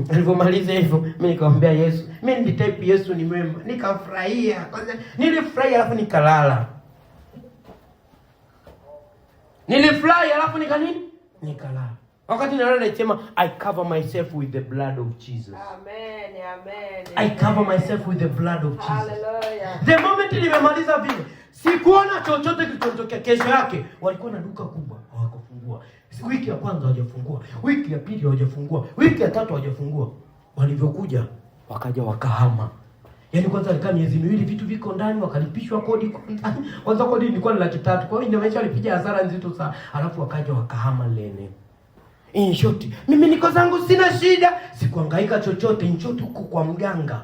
Nilipomaliza hivyo, mimi nikamwambia Yesu, mimi nilitype Yesu ni mwema. Nikafurahia. Kwanza nilifurahia alafu nikalala. Nilifurahi alafu nika nini? Nikalala. Wakati nalala nilisema I cover myself with the blood of Jesus. Amen, amen. I cover myself with the blood of Jesus. Hallelujah. The moment nimemaliza vile, sikuona chochote kilichotokea. Kesho yake walikuwa na duka kubwa, hawakufungua. Wiki ya kwanza hawajafungua, wiki ya pili hawajafungua, wiki ya tatu hawajafungua. Walivyokuja wakaja wakahama. Yaani kwanza walikaa miezi 2 vitu viko ndani, wakalipishwa kodi kwanza. Kwanza kodi ilikuwa ni 300,000. Kwa hiyo inamaanisha walipiga hasara nzito sana. Alafu wakaja wakahama lene. In short, mimi niko zangu sina shida, sikuhangaika chochote. In short, huko kwa mganga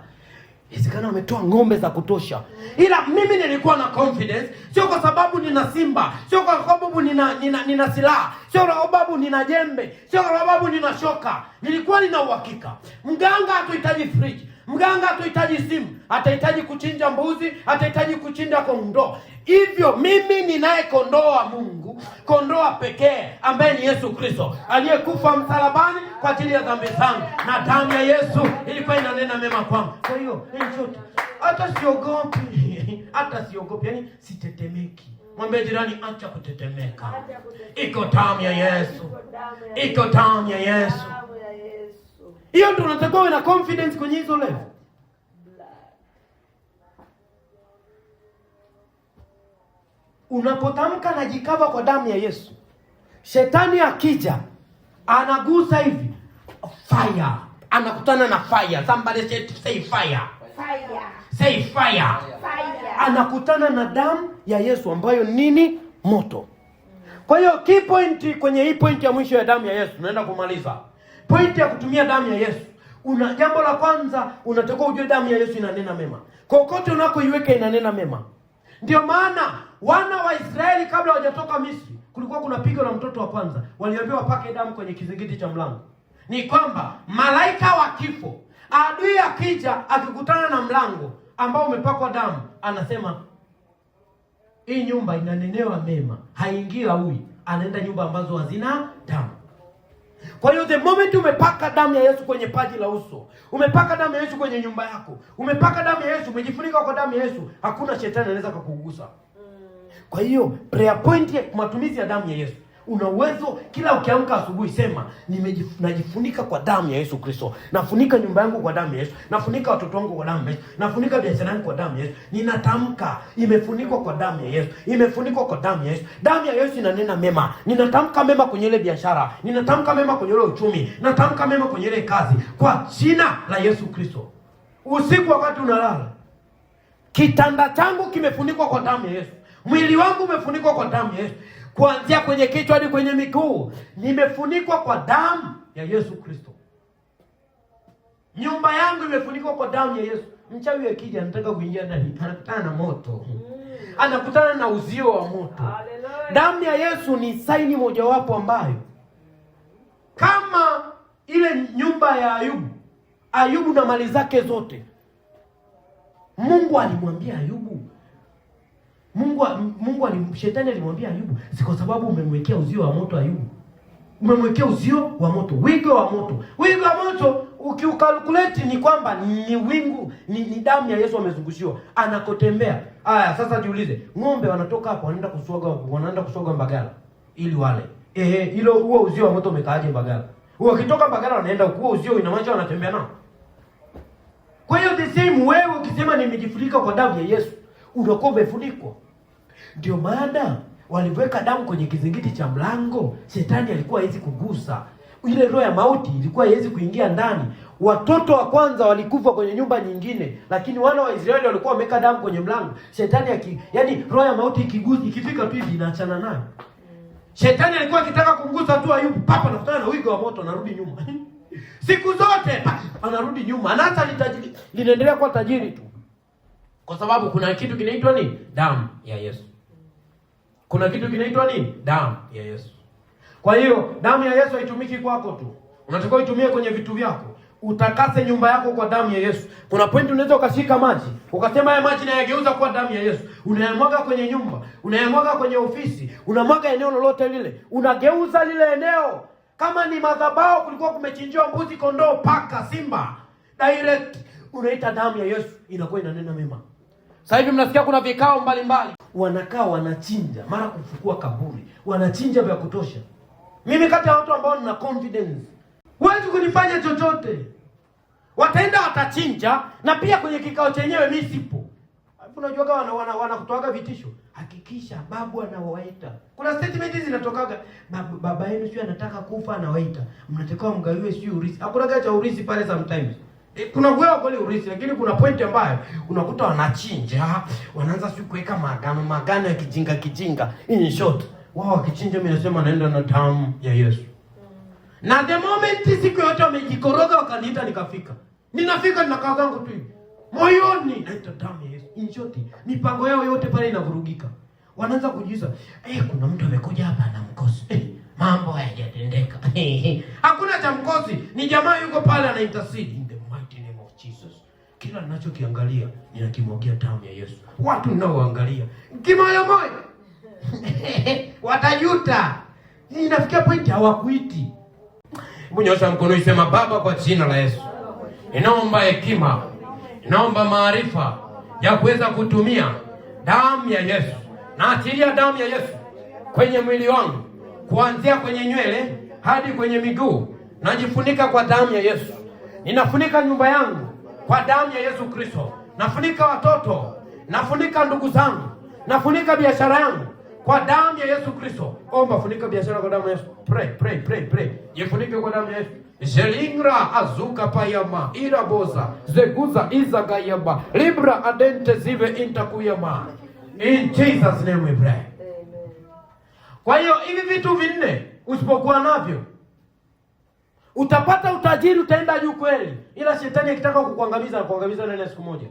inawezekana wametoa ng'ombe za kutosha, ila mimi nilikuwa na confidence, sio kwa sababu nina simba, sio kwa sababu nina silaha, sio kwa sababu nina jembe, sio kwa sababu nina shoka. Nilikuwa nina uhakika mganga hatuhitaji fridge, mganga hatuhitaji simu, atahitaji kuchinja mbuzi, atahitaji kuchinja kondoo. Hivyo mimi ninaye kondoo wa Mungu, kondoo pekee ambaye ni Yesu Kristo aliyekufa msalabani kwa ajili ya dhambi zangu, na damu ya Yesu ilikuwa inanena mema kwangu. Kwa hiyo in short, hata siogopi, hata siogopi, yani sitetemeki. Mwambie jirani, acha kutetemeka. Iko damu ya Yesu, iko damu ya Yesu, Hiyo ndio unatakiwa uwe na confidence kwenye hizo level. Unapotamka najicover kwa damu ya Yesu, shetani akija anagusa hivi fire, anakutana na fire. Somebody say fire. Fire. Say fire. Fire. Anakutana na damu ya Yesu ambayo nini? Moto. Kwa hiyo key point kwenye hii point ya mwisho ya damu ya Yesu, tunaenda kumaliza point ya kutumia damu ya Yesu. Una jambo la kwanza, unatakiwa ujue damu ya Yesu inanena mema. Kokote unakoiweka inanena mema. Ndio maana wana wa Israeli kabla hawajatoka Misri, kulikuwa kuna pigo la mtoto wa kwanza, waliambiwa wapake damu kwenye kizingiti cha mlango. Ni kwamba malaika wa kifo, adui akija akikutana na mlango ambao umepakwa damu, anasema hii nyumba inanenewa mema, haingii laui, anaenda nyumba ambazo hazina damu. Kwa hiyo the moment umepaka damu ya Yesu kwenye paji la uso, umepaka damu ya Yesu kwenye nyumba yako, umepaka damu ya Yesu, umejifunika kwa damu ya Yesu, hakuna shetani anaweza kukugusa. Kwa hiyo prayer point ya matumizi ya damu ya Yesu, una uwezo kila ukiamka asubuhi, sema najifunika kwa damu ya Yesu Kristo, nafunika nyumba yangu kwa damu ya Yesu, nafunika watoto wangu kwa damu ya Yesu, nafunika biashara yangu kwa damu ya Yesu. Ninatamka imefunikwa kwa damu ya Yesu, imefunikwa kwa damu ya Yesu. Damu ya Yesu inanena mema. Ninatamka mema kwenye ile biashara, ninatamka mema kwenye ile uchumi, natamka mema kwenye ile kazi, kwa jina la Yesu Kristo. Usiku wakati unalala, kitanda changu kimefunikwa kwa damu ya Yesu, mwili wangu umefunikwa kwa damu ya Yesu, kuanzia kwenye kichwa hadi kwenye miguu nimefunikwa kwa damu ya Yesu Kristo. Nyumba yangu imefunikwa kwa damu ya Yesu. Mchawi akija anataka kuingia ndani, anakutana na moto, anakutana na uzio wa moto. Hallelujah. Damu ya Yesu ni saini mojawapo ambayo kama ile nyumba ya Ayubu, Ayubu na mali zake zote, Mungu alimwambia Ayubu, Shetani alimwambia Ayubu, si kwa sababu umemwekea uzio wa moto Ayubu, umemwekea uzio wa moto, wigo wa moto. Wigo wa moto ukiukalkulate ni kwamba ni wingu, ni damu ya Yesu amezungushiwa anakotembea. Aya, sasa jiulize, ng'ombe wanatoka hapo wanaenda kuswaga Mbagala ili wale. Ehe, hilo huo uzio wa moto umekaaje Mbagala? Wakitoka Mbagala wanaenda huo uzio, inamaanisha wanatembea nao. Kwa hiyo the same wewe ukisema nimejifunika kwa damu ya Yesu, unakuwa umefunikwa. Ndio maana waliweka damu kwenye kizingiti cha mlango, shetani alikuwa hawezi kugusa. Ile roho ya mauti ilikuwa haiwezi kuingia ndani. Watoto wa kwanza walikufa kwenye nyumba nyingine, lakini wana wa Israeli walikuwa wameweka damu kwenye mlango. Shetani aki, yani roho ya mauti ikigusa, ikifika tu hivi inaachana nayo. Shetani alikuwa akitaka kumgusa tu Ayubu, papa anakutana na wigo wa moto, anarudi nyuma. Siku zote pa, anarudi nyuma, anaacha litajiri, linaendelea kuwa tajiri tu. Kwa sababu kuna kitu kinaitwa nini? Damu ya Yesu. Kuna kitu kinaitwa nini? Damu ya Yesu. Kwa hiyo damu ya Yesu haitumiki kwako tu, unatakiwa itumie kwenye vitu vyako. Utakase nyumba yako kwa damu ya Yesu. Kuna point unaweza ukashika maji ukasema haya maji nayageuza kuwa damu ya Yesu, unayamwaga kwenye nyumba, unayamwaga kwenye ofisi, unamwaga eneo lolote lile, unageuza lile eneo. Kama ni madhabahu kulikuwa kumechinjiwa mbuzi, kondoo, paka, simba, direct unaita damu ya Yesu, inakuwa inanena mema. Sasa hivi mnasikia kuna vikao mbalimbali, wanakaa wanachinja, mara kufukua kaburi, wanachinja vya kutosha. Mimi kati ya watu ambao nina confidence, huwezi kunifanya chochote. Wataenda watachinja, na pia kwenye kikao chenyewe mimi sipo. Unajua kama wanakutoaga vitisho, hakikisha babu anawaita. Kuna statement zinatokaga, baba yenu sio anataka kufa anawaita, mnatakiwa mgawiwe sio urithi. Hakuna cha urithi pale sometimes. Kuna kugawa kweli urithi, lakini kuna point ambayo unakuta wanachinja, wanaanza sio kuweka maagano, maagano ya kijinga kijinga. In short, wao wakichinja, mimi nasema naenda na damu ya Yesu. Na the moment siku yote wamejikoroga wakaniita nikafika. Ninafika ninakaa zangu tu hivi. Moyoni naita damu ya Yesu. In short, mipango yao yote pale inavurugika. Wanaanza kujiuliza, kuna mtu amekuja hapa na mkosi. Mambo hayajatendeka. Hakuna cha mkosi, ni jamaa yuko pale ana intercede in the mighty name of Jesus. Kila ninachokiangalia ninakimwagia damu ya Yesu. Watu ninaoangalia kimoyo moyo watajuta. Inafikia point hawakuiti. Hebu nyosha mkono isema, Baba, kwa jina la Yesu, ninaomba hekima, ninaomba maarifa ya kuweza kutumia damu ya Yesu. Naachilia damu ya Yesu kwenye mwili wangu, kuanzia kwenye nywele hadi kwenye miguu. Najifunika kwa damu ya Yesu. Ninafunika nyumba yangu kwa damu ya Yesu Kristo. Nafunika watoto, nafunika ndugu zangu, nafunika biashara yangu kwa damu ya Yesu Kristo. Omba, funika biashara kwa damu ya Yesu. Pray, pray, pray, pray. Jifunike kwa damu ya Yesu. Jelingra azuka payama iraboza zeguza izagayaba libra adente zive intakuyama. In Jesus name we pray. Amen. Kwa hiyo hivi vitu vinne usipokuwa navyo utapata utajiri, utaenda juu kweli, ila shetani akitaka kukuangamiza anakuangamiza ndani ya siku moja.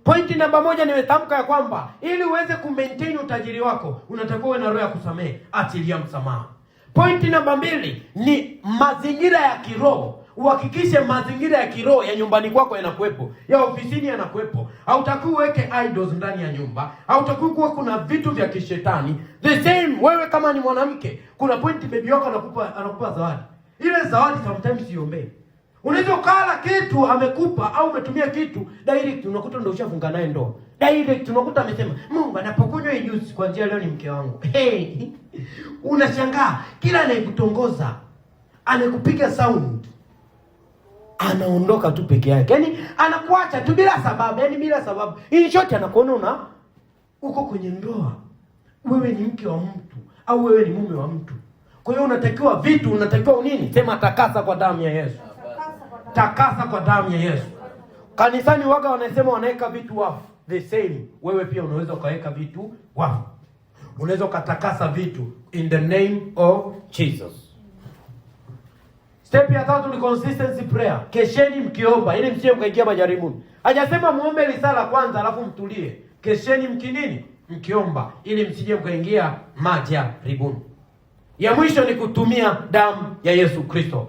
Pointi namba 1 nimetamka ya kwamba ili uweze kumaintain utajiri wako unatakiwa uwe na roho ya kusamehe, achilia msamaha. Pointi namba 2 ni mazingira ya kiroho. Uhakikishe mazingira ya kiroho ya nyumbani kwako yanakuwepo, ya ofisini yanakuwepo. Hautakiwi uweke idols ndani ya nyumba, hautakiwi kuwa kuna vitu vya kishetani. The same wewe kama ni mwanamke, kuna pointi baby wako anakupa zawadi. Ile zawadi sometimes iombee. Unaweza ukala kitu amekupa au umetumia kitu direct, unakuta ndio ushafunga naye ndoa. Direct unakuta amesema Mungu anapokunywa hii juice kuanzia leo ni mke wangu. Hey, unashangaa kila anayekutongoza anayekupiga sound anaondoka tu peke yake. Yaani anakuacha tu bila sababu, yaani bila sababu. In short anakuona una uko kwenye ndoa. Wewe ni mke wa mtu au wewe ni mume wa mtu. Kwa hiyo unatakiwa vitu, unatakiwa nini? Sema takasa kwa damu ya Yesu. Takasa kwa damu ya Yesu. Kanisani waga wanasema wanaweka vitu wafu. The same, wewe pia unaweza ukaweka vitu wafu. Unaweza ukatakasa vitu in the name of Jesus. Step ya 3 ni consistency prayer. Kesheni mkiomba ili msije mkaingia majaribuni. Hajasema muombe risala kwanza alafu mtulie. Kesheni mkinini? Mkiomba ili msije mkaingia majaribuni. Ya mwisho ni kutumia damu ya Yesu Kristo.